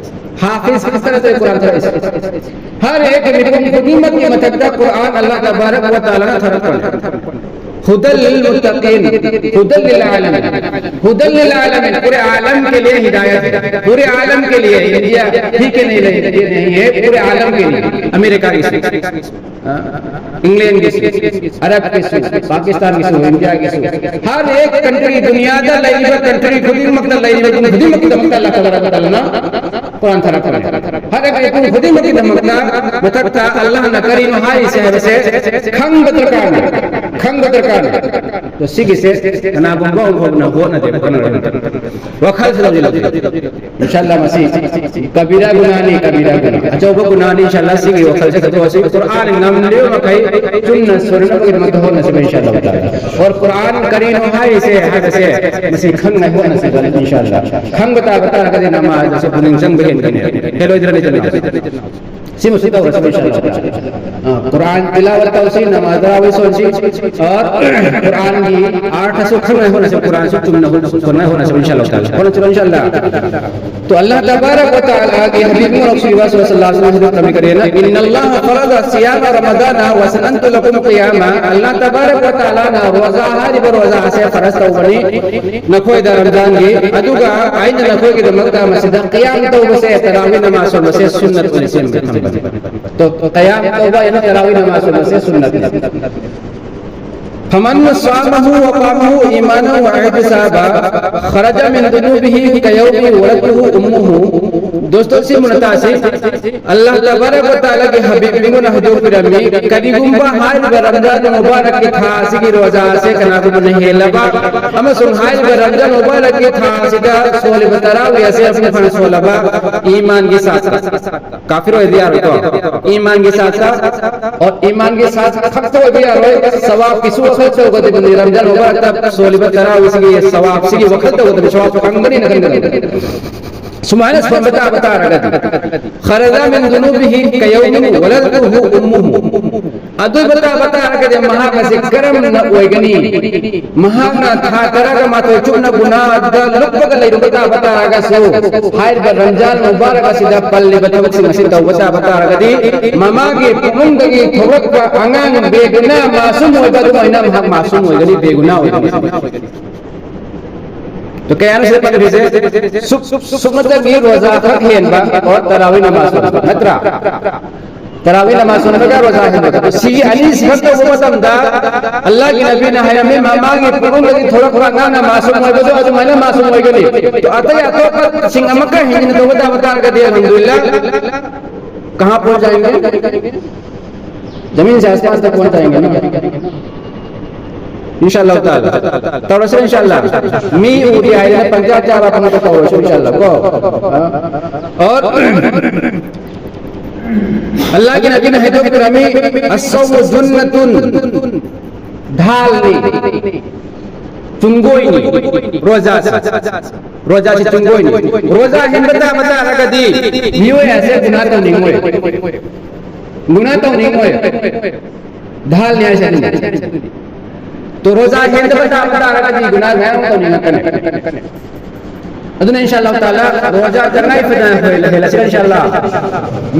ꯍꯥꯐꯤꯖ ꯈꯛꯇ ꯅꯠꯇꯦ ꯀꯨꯔꯥꯟ ꯊꯥꯔꯛꯏꯁꯦ꯫ ꯍꯔ ꯑꯦꯛ ꯃꯤꯄꯨꯝ ꯈꯨꯗꯤꯡꯃꯛꯀꯤ ꯃꯊꯛꯇ ꯀꯨꯔꯥꯟ ꯑꯜꯂꯥꯍ ꯇꯕꯥꯔꯛ ꯋ ꯇꯥꯂꯥꯅ ꯊꯥꯔꯛꯄꯅꯤ꯫ هدى للمتقين، هدى للعالمين، هدى للعالمين، पूरे आलम के लिए हिदायत है, पूरे आलम के लिए। इंडिया ही के लिए नहीं, ये नहीं है, पूरे आलम के लिए। अमेरिका की सूं, इंग्लैंड की सूं, अरब की सूं, पाकिस्तान की सूं, इंडिया की सूं, हर एक कंट्री, दुनिया दा लेई दा कंट्री खुदिमक दा लेई दा खुदिमक दा ꯃꯊꯛꯇ ꯑꯜꯂꯥꯍ ꯈꯨꯗꯤꯡꯃꯛꯀꯤꯗꯃꯛꯇ ꯃꯊꯛꯇ ꯑꯜꯂꯥꯍꯅ ꯀꯔꯤꯅꯣ ꯍꯥꯏꯔꯤꯁꯦ ꯍꯥꯏꯕꯁꯦ ꯈꯪꯕ ꯗꯔꯀꯥꯔꯅꯤ, ꯈꯪꯕ ꯗꯔꯀꯥꯔꯅꯤ꯫ ꯑꯗꯣ ꯁꯤꯒꯤꯁꯦ ꯀꯅꯥꯒꯨꯝꯕ ꯑꯃꯐꯥꯎꯅ ꯍꯣꯠꯅꯗꯦ, ꯍꯣꯠꯅꯔꯣꯏ꯫ ꯋꯥꯈꯜꯁꯤꯗ ꯍꯧꯖꯤꯛ ꯂꯧꯁꯤ꯫ ꯏꯟꯁꯥꯜꯂꯥ ꯃꯁꯤ ꯀꯕꯤꯔꯥ ꯒꯨꯅꯥꯅꯤ, ꯀꯕꯤꯔꯥ ꯒꯨꯅꯥ꯫ ꯑꯆꯧꯕ ꯒꯨꯅꯥꯅꯤ, ꯏꯟꯁꯥꯜꯂꯥ ꯁꯤꯒꯤ ꯋꯥꯈꯜꯁꯦ ꯈꯟꯗꯣꯛꯑꯁꯤ꯫ ꯀꯨꯔꯥꯟ ꯉꯝꯂꯤꯕ ꯃꯈꯩ ꯆꯨꯝꯅ ꯁꯣꯏꯗꯅꯕꯒꯤꯗꯃꯛꯇ ꯍꯣꯠꯅꯁꯤ, ꯏꯟꯁꯥꯜꯂꯥ ꯇꯥꯂꯥ꯫ ꯑꯣꯔ ꯀꯨꯔꯥꯟ ꯀꯔꯤꯅꯣ ꯍꯥꯏꯔꯤꯁꯦ ꯍꯥꯏꯕꯁꯦ ꯃꯁꯤ ꯈꯪꯅꯉꯥꯏ ꯍꯣꯠꯅꯁꯤ, ꯏꯟꯁꯥꯜꯂꯥ꯫ ꯈꯪꯕ ꯇꯥꯕ ꯇꯥꯔꯒꯗꯤ ꯅꯃꯥꯖ ꯑꯁꯤ ꯄꯨꯛꯅꯤꯡ ꯆꯪꯕ ꯍꯦꯟꯒꯅꯤ꯫ ꯍꯦꯜꯂꯣꯏꯗ꯭ꯔꯅꯦ, ꯏꯟꯁꯥꯜꯂꯥ? ꯁꯤꯃꯁꯨ ꯇꯧꯔꯁꯤ, ꯏꯟꯁꯥꯜꯂꯥ꯫ ꯑ, ꯀꯨꯔꯥꯟ ꯇꯤꯂꯥꯋꯠ ꯇꯧꯁꯤ, ꯅꯃꯥꯖ ꯇꯔꯥꯋꯤ ꯁꯣꯟꯁꯤ, ꯑꯣꯔ ꯀꯨꯔꯥꯟꯒꯤ ꯑꯔꯊꯁꯨ ꯈꯪꯅꯉꯥꯏ ꯍꯣꯠꯅꯁꯤ, ꯀꯨꯔꯥꯟꯁꯨ ꯆꯨꯝꯅ ꯍꯣꯠ-, ꯍꯣꯠꯅꯉꯥꯏ ꯍꯣꯠꯅꯁꯤ, ꯏꯟꯁꯥꯜꯂꯥ ꯇꯥꯂꯥ꯫ ꯍꯣꯠꯅꯁꯤ, ꯏꯟꯁꯥꯜꯂꯥ꯫ तो अल्लाह तबारक व तआला ꯒꯤ ꯍꯕꯤꯕ ꯃꯨꯍꯝꯃꯗ ꯁꯜꯂꯜꯂꯥꯍꯨ ꯑꯂꯥꯏꯍꯤ ꯋꯥꯁꯜꯂꯝꯅ ꯀꯔꯤ ꯍꯥꯏꯅ, "إن الله فرض صيام رمضان وسننت لكم قيامه"꯫ ꯑꯜꯂꯥꯍ ꯇꯕꯥꯔꯛ ꯋ ꯇꯥꯂꯥꯅ ꯔꯣꯖꯥ ꯍꯥꯏꯔꯤꯕ ꯔꯣꯖꯥ ꯑꯁꯦ ꯐꯔꯖ ꯇꯧꯕꯅꯤ ꯅꯈꯣꯏꯗ ꯔꯝꯖꯥꯟꯒꯤ, ꯑꯗꯨꯒ ꯑꯩꯅ ꯅꯈꯣꯏꯒꯤꯗꯃꯛꯇ ꯃꯁꯤꯗ ꯀꯤꯌꯥꯝ ꯇꯧꯕꯁꯦ, ꯇꯔꯥꯋꯤ ꯅꯃꯥꯖ ꯁꯣꯟꯕꯁꯦ ꯁꯨꯟꯅꯠ ꯑꯣꯏꯅ ꯁꯦꯝꯕ ꯊꯝꯕꯅꯤ꯫ ꯇꯣ, ꯀꯤꯌꯥꯝ ꯇꯧꯕ ꯍꯥꯏꯅ ꯇꯔꯥꯋꯤ ꯅꯃꯥꯖ ꯁꯣꯟꯕꯁꯦ ꯁꯨꯟꯅꯠꯅꯤ꯫ فمن صامه وقامه إيمانا واحتسابا خرج من ذنوبه كيوم ولدته أمه. ꯗꯣꯁꯇꯣ ꯁꯤ ꯃꯨꯅꯇꯥꯁꯤ ꯑꯜꯂꯥꯍ ꯇꯕꯥꯔꯛ ꯋ ꯇꯥꯂꯥꯒꯤ ꯍꯕꯤꯕ ꯃꯨꯍꯝꯃꯗꯅ ꯍꯧꯗꯣꯛꯄꯤꯔꯝꯃꯤ꯫ ꯀꯔꯤꯒꯨꯝꯕ ꯍꯥꯏꯔꯤꯕ ꯔꯝꯖꯥꯟ ꯃꯨꯕꯥꯔꯛꯀꯤ ꯊꯥ ꯑꯁꯤꯒꯤ ꯔꯣꯖꯥ ꯑꯁꯤ ꯀꯅꯥꯒꯨꯝꯕꯅ ꯍꯦꯜꯂꯕ ꯑꯃꯁꯨꯡ ꯍꯥꯏꯔꯤꯕ ꯔꯝꯖꯥꯟ ꯃꯨꯕꯥꯔꯛꯀꯤ ꯊꯥ ꯑꯁꯤꯗ ꯁꯣꯜꯂꯤꯕ ꯇꯔꯥꯋꯤ ꯑꯁꯦ ꯃꯄꯨꯡ ꯐꯥꯅ ꯁꯣꯜꯂꯕ ꯏꯃꯥꯟꯒꯤ ꯁꯥꯠꯇ, ꯀꯥꯐꯤꯔ ꯑꯣꯏꯕ ꯌꯥꯔꯣꯏꯀꯣ꯫ ꯏꯃꯥꯟꯒꯤ ꯁꯥꯠꯇ, ꯑꯣ, ꯏꯃꯥꯟꯒꯤ ꯁꯥꯠ ꯈꯛꯇ ꯑꯣꯏꯕ ꯌꯥꯔꯣꯏ, ꯁꯋꯥꯕꯀꯤꯁꯨ ꯋꯥꯈꯜ ꯇꯧꯒꯗꯕꯅꯤ꯫ ꯔꯝꯖꯥꯟ ꯃꯨꯕꯥꯔꯛꯇ ꯁꯣꯜꯂꯤꯕ ꯇꯔꯥꯋꯤꯁꯤꯒꯤ ꯁꯋꯥꯕꯁꯤꯒꯤ ꯋꯥꯈꯜ ꯇꯧꯒꯗꯕꯅꯤ, ꯁꯋꯥꯕ ꯐꯪꯒꯅꯤꯅ ꯈꯟꯒꯗꯕꯅꯤ꯫ ꯁꯨꯃꯥꯏꯅ ꯁꯣꯟꯕ ꯇꯥꯕ ꯇꯥꯔꯒꯗꯤ, خرج من ذنوبه كيوم ولدته أمه. ꯑꯗꯨ ꯑꯣꯏꯕ ꯇꯥꯕ ꯇꯥꯔꯒꯗꯤ ꯃꯍꯥꯛ ꯑꯁꯤ ꯀꯔꯝꯅ ꯑꯣꯏꯒꯅꯤ? ꯃꯍꯥꯛꯅ ꯊꯥ ꯇꯔꯥꯒ ꯃꯥꯊꯣꯏ ꯆꯨꯞꯅ ꯒꯨꯅꯥꯗ ꯂꯨꯞꯄꯒ ꯂꯩꯔꯨꯕ ꯇꯥꯕ ꯇꯥꯔꯒꯁꯨ, ꯍꯥꯏꯔꯤꯕ ꯔꯝꯖꯥꯟ ꯃꯨꯕꯥꯔꯛ ꯑꯁꯤꯗ ꯄꯜꯂꯤꯕ ꯊꯕꯛꯁꯤꯡ ꯑꯁꯤ ꯇꯧꯕ ꯇꯥꯕ ꯇꯥꯔꯒꯗꯤ, ꯃꯃꯥꯒꯤ ꯄꯨꯛꯅꯨꯡꯗꯒꯤ ꯊꯣꯛꯂꯛꯄ ꯑꯉꯥꯡ ꯕꯦꯒꯨꯅꯥ ꯃꯥꯁꯨꯝ ꯑꯣꯏꯕ ꯑꯗꯨꯃꯥꯏꯅ ꯃꯍꯥꯛ ꯃꯥꯁꯨꯝ ꯑꯣꯏꯒꯅꯤ, ꯕꯦꯒꯨꯅꯥ ꯑꯣꯏꯒꯅꯤ꯫ ꯇꯣ ꯀꯌꯥꯅꯣ ꯁꯤꯗ ꯄꯟꯈ꯭ꯔꯤꯁꯦ? ꯁꯨꯞ-, ꯁꯨꯞꯅꯇꯒꯤ ꯔꯣꯖꯥ ꯈꯛ ꯍꯦꯟꯕ ꯑꯣꯔ ꯇꯔꯥꯋꯤ ꯅꯃꯥꯖ ꯁꯣꯟꯕ, ꯅꯠꯇ꯭ꯔꯥ? ꯇꯔꯥꯋꯤ ꯅꯃꯥꯖ ꯁꯣꯟꯕꯒ ꯔꯣꯖꯥ ꯍꯦꯟꯕꯒ꯫ ꯁꯤꯒꯤ ꯑꯅꯤꯁꯤ ꯈꯛ ꯇꯧꯕ ꯃꯇꯝꯗ ꯑꯜꯂꯥꯍꯒꯤ ꯅꯕꯤꯅ ꯍꯥꯏꯔꯝꯃꯤ, ꯃꯃꯥꯒꯤ ꯄꯨꯛꯅꯨꯡꯗꯒꯤ ꯊꯣꯛꯂꯛꯄ ꯑꯉꯥꯡꯅ ꯃꯥꯁꯨꯝ ꯑꯣꯏꯕꯗꯣ ꯑꯗꯨꯃꯥꯏꯅ ꯃꯥꯁꯨꯝ ꯑꯣꯏꯒꯅꯤ꯫ ꯇꯣ ꯑꯇꯩ ꯑꯇꯣꯞꯄꯁꯤꯡ ꯑꯃꯨꯛꯀ ꯍꯦꯟꯖꯤꯟꯅ ꯇꯧꯕ ꯇꯥꯕ ꯇꯥꯔꯒꯗꯤ, ꯑꯜꯍꯝꯗꯨꯂꯤꯜꯂꯥꯍ, ꯀꯍꯥ ꯄꯍꯨꯟꯆ ꯖꯥꯌꯦꯡꯒꯦ? ꯖꯃꯤꯟ ꯁꯦ ꯑꯥꯁꯃꯥꯟ ꯇꯛ ꯄꯍꯨꯟꯆ ꯖꯥꯌꯦꯡꯒꯦ ꯅꯥ? ꯏꯟꯁꯥ ꯑꯜꯂꯥꯍ ꯇꯥꯂꯥ꯫ ꯇꯧꯔꯁꯦ ꯏꯟꯁꯥ ꯑꯜꯂꯥꯍ꯫ ꯃꯤ ꯎꯗꯦ ꯍꯥꯏꯗꯅ ꯄꯪꯆꯥ ꯆꯥꯕ ꯐꯪꯕ ꯇꯧꯔꯁꯦ ꯏꯟꯁꯥ ꯑꯜꯂꯥꯍ ꯀꯣ꯫ ꯍꯥ? ꯑꯣꯔ ꯑꯜꯂꯥꯍꯒꯤ ꯅꯕꯤꯅ ꯍꯥꯏꯗꯣꯛꯄꯤꯔꯝꯃꯤ, "ꯑꯁꯧꯃꯨ ꯖꯨꯟꯅꯇꯨꯟ", ꯙꯥꯜꯅꯤ, ꯆꯨꯡꯒꯣꯏꯅꯤ, ꯔꯣꯖꯥꯁꯤ꯫ ꯔꯣꯖꯥꯁꯤ ꯆꯨꯡꯒꯣꯏꯅꯤ꯫ ꯔꯣꯖꯥ ꯍꯦꯟꯕ ꯇꯥꯕ ꯇꯥꯔꯒꯗꯤ ꯃꯤꯑꯣꯏ ꯑꯁꯦ ꯒꯨꯅꯥ ꯇꯧꯅꯤꯡꯉꯣꯏ꯫ ꯒꯨꯅꯥ ꯇꯧꯅꯤꯡꯉꯣꯏ꯫ ꯙꯥꯜꯅꯤ ꯍꯥꯏꯁꯦ ꯑꯗꯨꯅꯤ꯫ ꯇꯣ ꯔꯣꯖꯥ ꯍꯦꯟꯗꯕ ꯇꯥꯕ ꯇꯥꯔꯒꯗꯤ ꯒꯨꯅꯥ ꯃꯌꯥꯝ ꯑꯃ ꯇꯧꯅꯤꯡꯉꯛꯀꯅꯤ꯫ ꯑꯗꯨꯅ ꯏꯟꯁꯥ ꯑꯜꯂꯥꯍ ꯇꯥꯂꯥ ꯔꯣꯖꯥ ꯇꯉꯥꯏ ꯐꯗꯅ ꯑꯩꯈꯣꯏ ꯍꯦꯜꯂꯁꯤ ꯏꯟꯁꯥ ꯑꯜꯂꯥꯍ꯫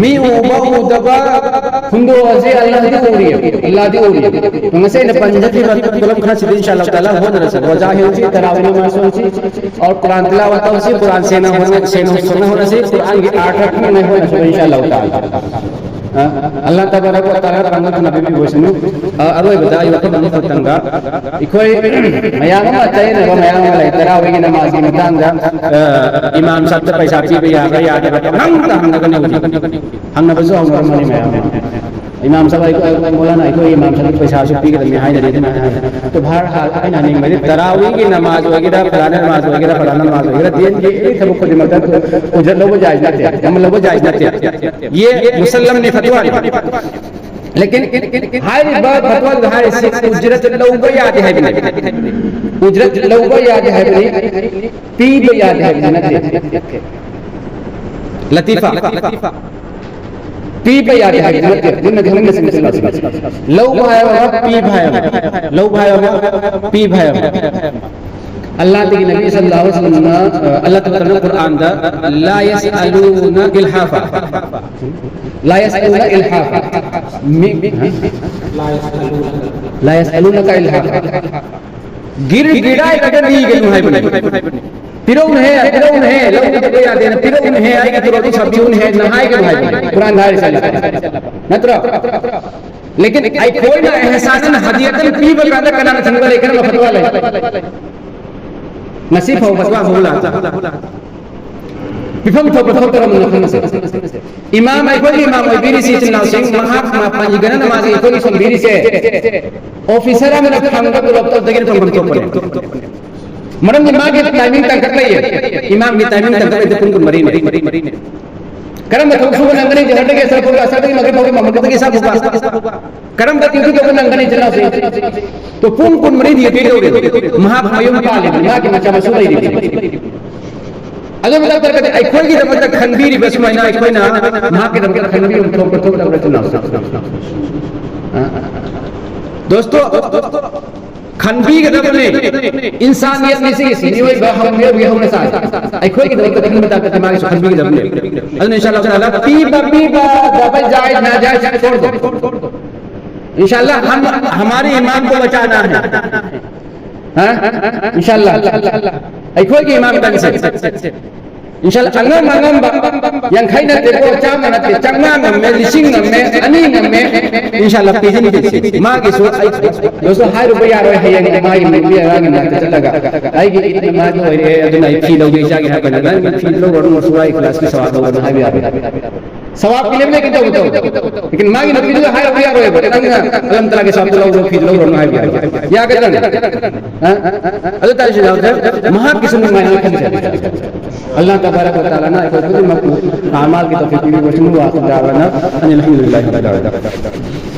ꯃꯤ ꯎꯕ ꯎꯗꯕ ꯍꯨꯟꯗꯣꯛꯑꯁꯤ, ꯑꯜꯂꯥꯍꯗꯤ ꯎꯔꯤ, ꯑꯜꯂꯥꯍꯗꯤ ꯎꯔꯤ꯫ ꯉꯁꯤ ꯑꯩꯅ ꯄꯟꯖꯈꯤꯕ ꯄꯣꯠꯂꯝ ꯈꯔꯁꯤꯗꯤ ꯏꯟꯁꯥ ꯑꯜꯂꯥꯍ ꯇꯥꯂꯥ ꯍꯣꯠꯅꯔꯁꯤ꯫ ꯔꯣꯖꯥ ꯍꯦꯜꯁꯤ, ꯇꯔꯥꯋꯤ ꯅꯃꯥꯖ ꯁꯣꯟꯁꯤ, ꯑꯣꯔ ꯀꯨꯔꯥꯟ ꯇꯤꯂꯥꯋꯥ ꯇꯧꯁꯤ, ꯀꯨꯔꯥꯟ ꯁꯦꯡꯅ ꯍꯣꯠꯅ-, ꯁꯦꯡꯅ ꯁꯣꯟꯅ ꯍꯣꯠꯅꯁꯤ, ꯀꯨꯔꯥꯟꯒꯤ ꯑꯥꯔꯊ ꯈꯪꯅꯉꯥꯏ ꯍꯣꯠꯅꯁꯤ ꯏꯟꯁꯥ ꯑꯜꯂꯥꯍ ꯇꯥꯂꯥ꯫ ꯑ, ꯑꯜꯂꯥꯍ ꯇꯕꯥꯔꯛ ꯋ ꯇꯥꯂꯥ ꯄꯥꯡꯒꯜ ꯊꯝꯅꯕꯤꯕ ꯑꯣꯏꯁꯅꯨ꯫ ꯑ, ꯑꯔꯣꯏꯕꯗ ꯑꯩ ꯋꯥꯐꯝ ꯑꯃꯈꯛꯇꯪꯒ, ꯑꯩꯈꯣꯏ ꯃꯌꯥꯝ ꯑꯃ ꯆꯌꯦꯠꯅꯕ ꯃꯌꯥꯝ ꯑꯃ ꯂꯩ꯫ ꯇꯔꯥꯋꯤꯒꯤ ꯅꯃꯥꯖꯒꯤ ꯃꯇꯥꯡꯗ, ꯑ, ꯏꯃꯥꯝ ꯁꯥꯕꯇ ꯄꯩꯁꯥ ꯄꯤꯕ ꯌꯥꯕ꯭ꯔꯥ ꯌꯥꯗꯕ꯭ꯔꯥ ꯄꯪꯍꯪꯗ ꯍꯪꯅꯒꯅꯤ ꯍꯧꯖꯤꯛ꯫ ꯍꯪꯅꯕꯁꯨ ꯍꯧꯅꯔꯝꯃꯅꯤ ꯃꯌꯥꯝ ꯑꯃ꯫ ꯏꯃꯥꯝ ꯁꯥꯕ, ꯑꯩꯈꯣꯏ, ꯃꯣꯂꯥꯅꯥ, ꯑꯩꯈꯣꯏ ꯏꯃꯥꯝ ꯁꯥꯕꯇ ꯄꯩꯁꯥꯁꯨ ꯄꯤꯒꯗꯕꯅꯤ ꯍꯥꯏꯅꯔꯤ ꯑꯗꯨꯃꯥꯏꯅ ꯍꯥꯏ꯫ ꯑꯗꯣ ꯚꯥꯔ ꯍꯥꯜ ꯑꯩꯅ ꯍꯥꯏꯅꯤꯡꯕꯗꯤ ꯇꯔꯥꯋꯤꯒꯤ ꯅꯃꯥꯖ ꯑꯣꯏꯒꯦꯔꯥ, ꯐꯂꯥꯅ ꯅꯃꯥꯖ ꯑꯣꯏꯒꯦꯔꯥ, ꯐꯂꯥꯅ ꯅꯃꯥꯖ ꯑꯣꯏꯒꯦꯔꯥ, ꯗꯤꯟꯒꯤ ꯑꯦꯅꯤ ꯊꯕꯛ ꯈꯨꯗꯤꯡꯃꯛꯇ ꯎꯖꯔꯠ ꯂꯧꯕ ꯖꯥꯏꯖ ꯅꯠꯇꯦ, ꯃꯃꯜ ꯂꯧꯕ ꯖꯥꯏꯖ ꯅꯠꯇꯦ꯫ ꯌꯦ ꯃꯨꯁꯜꯂꯝꯅꯤ ꯐꯠꯋꯥꯅꯤ꯫ ꯂꯦꯀꯤꯟ ꯍꯥꯏꯔꯤꯕ ꯐꯠꯋꯥꯗꯨ ꯍꯥꯏꯔꯤꯁꯤ ꯎꯖꯔꯠ ꯂꯧꯕ ꯌꯥꯗꯦ ꯍꯥꯏꯕꯅꯤ꯫ ꯎꯖꯔꯠ ꯂꯧꯕ ꯌꯥꯗꯦ ꯍꯥꯏꯕꯅꯤ, ꯄꯤꯕ ꯌꯥꯗꯦ ꯍꯥꯏꯕꯗꯤ ꯅꯠꯇꯦ꯫ ꯂꯇꯤꯐꯥ꯫ ꯄꯤꯕ ꯌꯥꯗꯦ ꯍꯥꯏꯕꯗꯤ ꯅꯠꯇꯦ, ꯑꯗꯨꯅꯗꯤ ꯍꯧꯅ ꯁꯤꯡꯁꯤꯜꯂꯁꯤ꯫ ꯂꯧꯕ ꯍꯥꯏꯕ ꯑꯃ, ꯄꯤꯕ ꯍꯥꯏꯕ ꯑꯃ꯫ ꯂꯧꯕ ꯍꯥꯏꯕ ꯑꯃ, ꯄꯤꯕ ꯍꯥꯏꯕ ꯑꯃ꯫ ꯑꯜꯂꯥꯍꯗꯒꯤ ꯅꯕꯤ ꯁꯜꯂꯜꯂꯥꯍꯨ ꯑꯂꯩꯍꯤ ꯋꯁꯜꯂꯝꯅ, ꯑ, ꯑꯜꯂꯥꯍ ꯇꯥꯂꯥꯅ ꯀꯨꯔꯥꯟꯗ, "لا يسألون إلحافا." لا يسألون إلحافا. ꯃꯤ, ꯃꯤ, لا يسألونك إلحافا. ꯒꯤꯔ ꯒꯤꯔꯥꯏꯔꯒ ꯅꯤꯒꯅꯨ ꯍꯥꯏꯕꯅꯤ꯫ "ꯄꯤꯔꯛꯎꯅꯍꯦ, ꯄꯤꯔꯛꯎꯅꯍꯦ, ꯂꯧꯗꯕ ꯌꯥꯗꯦꯅ ꯄꯤꯔꯛꯎꯅꯍꯦ, ꯑꯩꯒꯤ ꯇꯣꯂꯣꯞꯇꯨ ꯁꯥꯕꯤꯌꯨꯅꯍꯦ" ꯅ ꯍꯥꯏꯒꯅꯨ ꯍꯥꯏꯕꯅꯤ ꯀꯨꯔꯥꯟꯗ ꯍꯥꯏꯔꯤꯁꯦ ꯑꯜꯂꯥꯍ ꯇꯥꯂꯥꯅ꯫ ꯅꯠꯇ꯭ꯔꯣ? ꯂꯦꯀꯤꯟ ꯑꯩꯈꯣꯏꯅ ꯑꯦꯍꯁꯥꯅꯟ ꯍꯗꯤꯌꯇꯟ ꯄꯤꯕ ꯀꯥꯟꯗ ꯀꯅꯥꯅ ꯊꯤꯡꯕ ꯂꯩ? ꯀꯔꯝꯕ ꯐꯠꯋꯥ ꯂꯩ? ꯉꯁꯤ ꯐꯥꯎꯕ ꯐꯠꯋꯥ ꯍꯧꯕ ꯂꯥꯛꯇꯦ꯫ ꯄꯤꯐꯝ ꯊꯣꯛꯄ ꯊꯣꯛꯇ꯭ꯔꯕꯅ ꯈꯪꯉꯁꯦ꯫ ꯏꯃꯥꯝ, ꯑꯩꯈꯣꯏꯒꯤ ꯏꯃꯥꯝ ꯑꯣꯏꯕꯤꯔꯤꯁꯤ ꯏꯆꯤꯟ ꯏꯅꯥꯎꯁꯤꯡ, ꯃꯍꯥꯛ ꯃꯥꯄꯟꯒꯤ ꯒꯅꯅ ꯃꯥꯒꯤ ꯑꯩꯈꯣꯏꯒꯤ ꯁꯣꯟꯕꯤꯔꯤꯁꯦ ꯑꯣꯐꯤꯁꯔ ꯑꯃꯅ ꯐꯪꯕ ꯇꯣꯂꯣꯞꯇꯣ ꯑꯗꯨꯗꯒꯤ ꯐꯪꯐꯝ ꯊꯣꯛꯄꯅꯦ꯫ ꯃꯔꯝꯗꯤ ꯃꯥꯒꯤ ꯇꯥꯏꯃꯤꯡ ꯇꯥꯡꯀꯛ ꯂꯩꯌꯦ꯫ ꯏꯃꯥꯝꯒꯤ ꯇꯥꯏꯃꯤꯡ ꯇꯥꯡꯀꯛ ꯂꯩꯇꯦ, ꯄꯨꯡ ꯀꯨꯟꯃꯔꯤꯅꯦ꯫ ꯀꯔꯝꯕ ꯊꯕꯛ ꯁꯨꯕ ꯅꯪꯒꯅꯤ? ꯖꯍꯔꯗꯒꯤ ꯑꯁꯔ ꯐꯥꯎꯕ, ꯑꯁꯔꯗꯒꯤ ꯃꯒꯔꯤꯕ ꯐꯥꯎꯕ, ꯃꯒꯔꯤꯕꯗꯒꯤ ꯏꯁꯥ ꯐꯥꯎꯕ꯫ ꯀꯔꯝꯕ ꯗ꯭ꯌꯨꯇꯤ ꯇꯧꯕ ꯅꯪꯒꯅꯤ ꯏꯆꯤꯟ ꯏꯅꯥꯎꯁꯤꯡ? ꯇꯣ ꯄꯨꯡ ꯀꯨꯟꯃꯔꯤ ꯗ꯭ꯌꯨꯇꯤ ꯇꯧꯔꯦ꯫ ꯃꯍꯥꯛ ꯃꯌꯨꯝ ꯄꯥꯜꯂꯤꯕꯅꯤ, ꯃꯍꯥꯛꯀꯤ ꯃꯆꯥ ꯃꯁꯨ ꯂꯩꯔꯤꯕꯅꯤ꯫ ꯑꯗꯨ ꯃꯇꯝꯗ ꯑꯩꯈꯣꯏꯒꯤꯗꯃꯛꯇ ꯈꯟꯕꯤꯔꯤꯕ ꯁꯨꯃꯥꯏꯅ ꯑꯩꯈꯣꯏꯅ ꯃꯍꯥꯛꯀꯤꯗꯃꯛꯇ ꯈꯟꯕꯤꯕ ꯊꯣꯛꯄ ꯊꯣꯛꯇꯕ꯭ꯔꯥ ꯏꯆꯤꯟ ꯏꯅꯥꯎꯁꯤꯡ? ꯑ? ꯗꯣꯁꯇꯣ, ꯈꯟꯕꯤꯒꯗꯕꯅꯤ꯫ ꯏꯟꯁꯥꯅꯤꯌꯠꯅꯤ ꯁꯤꯒꯤꯁꯤ, ꯃꯤꯑꯣꯏꯕ ꯍꯧ-, ꯃꯤꯑꯣꯏꯕꯒꯤ ꯍꯧꯅ ꯆꯥꯏ꯫ ꯑꯩꯈꯣꯏꯒꯤꯗꯃꯛꯇ ꯈꯟꯕ ꯇꯥꯔꯒꯗꯤ ꯃꯥꯒꯤꯁꯨ ꯈꯟꯕꯤꯒꯗꯕꯅꯤ꯫ ꯑꯗꯨꯅ ꯏꯟꯁꯥ ꯑꯜꯂꯥꯍ ꯇꯥꯂꯥ ꯄꯤꯕ, ꯄꯤꯕꯗꯕ ꯖꯥꯏꯖ ꯅꯥꯖꯥꯏꯖ ꯁꯣꯔꯗꯣ꯫ ꯏꯟꯁꯥ ꯑꯜꯂꯥꯍ ꯍꯝ, ꯍꯃꯥꯔꯤ ꯏꯃꯥꯝ ꯀꯣ ꯕꯆꯥꯅꯥ ꯍꯥꯏ꯫ ꯍꯥ? ꯏꯟꯁꯥ ꯑꯜꯂꯥꯍ꯫ ꯑꯩꯈꯣꯏꯒꯤ ꯏꯃꯥꯝ ꯇꯟꯁꯦ꯫ ꯏꯟꯁꯥ ꯑꯜꯂꯥꯍ, ꯑꯉꯝ ꯑꯉꯝꯕ, ꯌꯥꯡꯈꯩ ꯅꯠꯇꯦꯀꯣ, ꯆꯥꯝꯃ ꯅꯠꯇꯦ, ꯆꯥꯝꯃꯉꯥ ꯉꯝꯃꯦ, ꯂꯤꯁꯤꯡ ꯉꯝꯃꯦ, ꯑꯅꯤ ꯉꯝꯃꯦ, ꯏꯟꯁꯥ ꯑꯜꯂꯥꯍ, ꯄꯤꯁꯤꯟꯕꯤꯁꯤ꯫ ꯃꯥꯒꯤꯁꯨ ꯑꯩ, ꯗꯣꯁꯇꯣ, ꯍꯥꯏꯔꯨꯕ ꯌꯥꯔꯣꯏ, ꯍꯌꯦꯡ ꯃꯥꯒꯤ ꯅꯨꯄꯤ ꯑꯉꯥꯡꯒꯤ ꯃꯅꯥꯛꯇ ꯆꯠꯂꯒ, "ꯑꯩꯒꯤ ꯏꯗ ꯅꯃꯥꯖ ꯑꯣꯏꯔꯦ, ꯑꯗꯨꯅ ꯑꯩ ꯐꯤ ꯂꯧꯒꯦ ꯏꯆꯥꯒꯤ" ꯍꯥꯏꯔ ꯀꯥꯟꯗ, "ꯅꯪ ꯐꯤ ꯂꯧꯔꯨꯔꯅꯨ, ꯁꯨꯋꯥꯏ ꯏꯈꯂꯥꯁꯀꯤ ꯁꯋꯥꯕ ꯂꯧꯔꯅꯨ" ꯍꯥꯏꯕ ꯌꯥꯔꯣꯏ꯫ ꯁꯋꯥꯕꯀꯤ ꯂꯦꯕꯦꯜꯗ ꯀꯩꯅꯣ ꯇꯧꯕ ꯇꯧ꯫ ꯂꯦꯀꯤꯟ ꯃꯥꯒꯤ ꯅꯨꯄꯤꯗꯨꯗ ꯍꯥꯏꯔꯨꯕ ꯌꯥꯔꯣꯏꯕ, "ꯅꯪꯅ ꯑꯜꯂꯥꯍ ꯇꯥꯂꯥꯒꯤ ꯁꯋꯥꯕꯇ ꯂꯧꯔꯣ, ꯐꯤꯗꯨ ꯂꯧꯔꯨꯔꯅꯨ" ꯍꯥꯏꯕ ꯌꯥꯔꯣꯏ꯫ ꯌꯥꯒꯗ꯭ꯔꯅꯦ? ꯍꯥ? ꯑꯗꯨ ꯇꯥꯔꯁꯨ ꯌꯥꯎꯗ꯭ꯔꯦ, ꯃꯍꯥꯛꯀꯤꯁꯨ ꯅꯨꯡꯉꯥꯏꯅꯕ ꯈꯟꯁꯦ꯫ ꯑꯜꯂꯥꯍ ꯇꯕꯥꯔꯛ ꯋ ꯇꯥꯂꯥꯅ ꯑꯩꯈꯣꯏ ꯈꯨꯗꯤꯡꯃꯛꯄꯨ ꯑꯃꯥꯜꯒꯤ ꯇꯧꯐꯤꯛ ꯄꯤꯕꯤꯔꯁꯅꯨ꯫ ꯋꯥ ꯑꯈꯤꯔ ꯗꯥꯋꯥꯅꯥ ꯑꯅꯤꯜ ꯍꯝꯗꯨꯂꯤꯜꯂꯥꯍꯤ ꯔꯕꯤꯜ ꯑꯥꯂꯃꯤꯟ꯫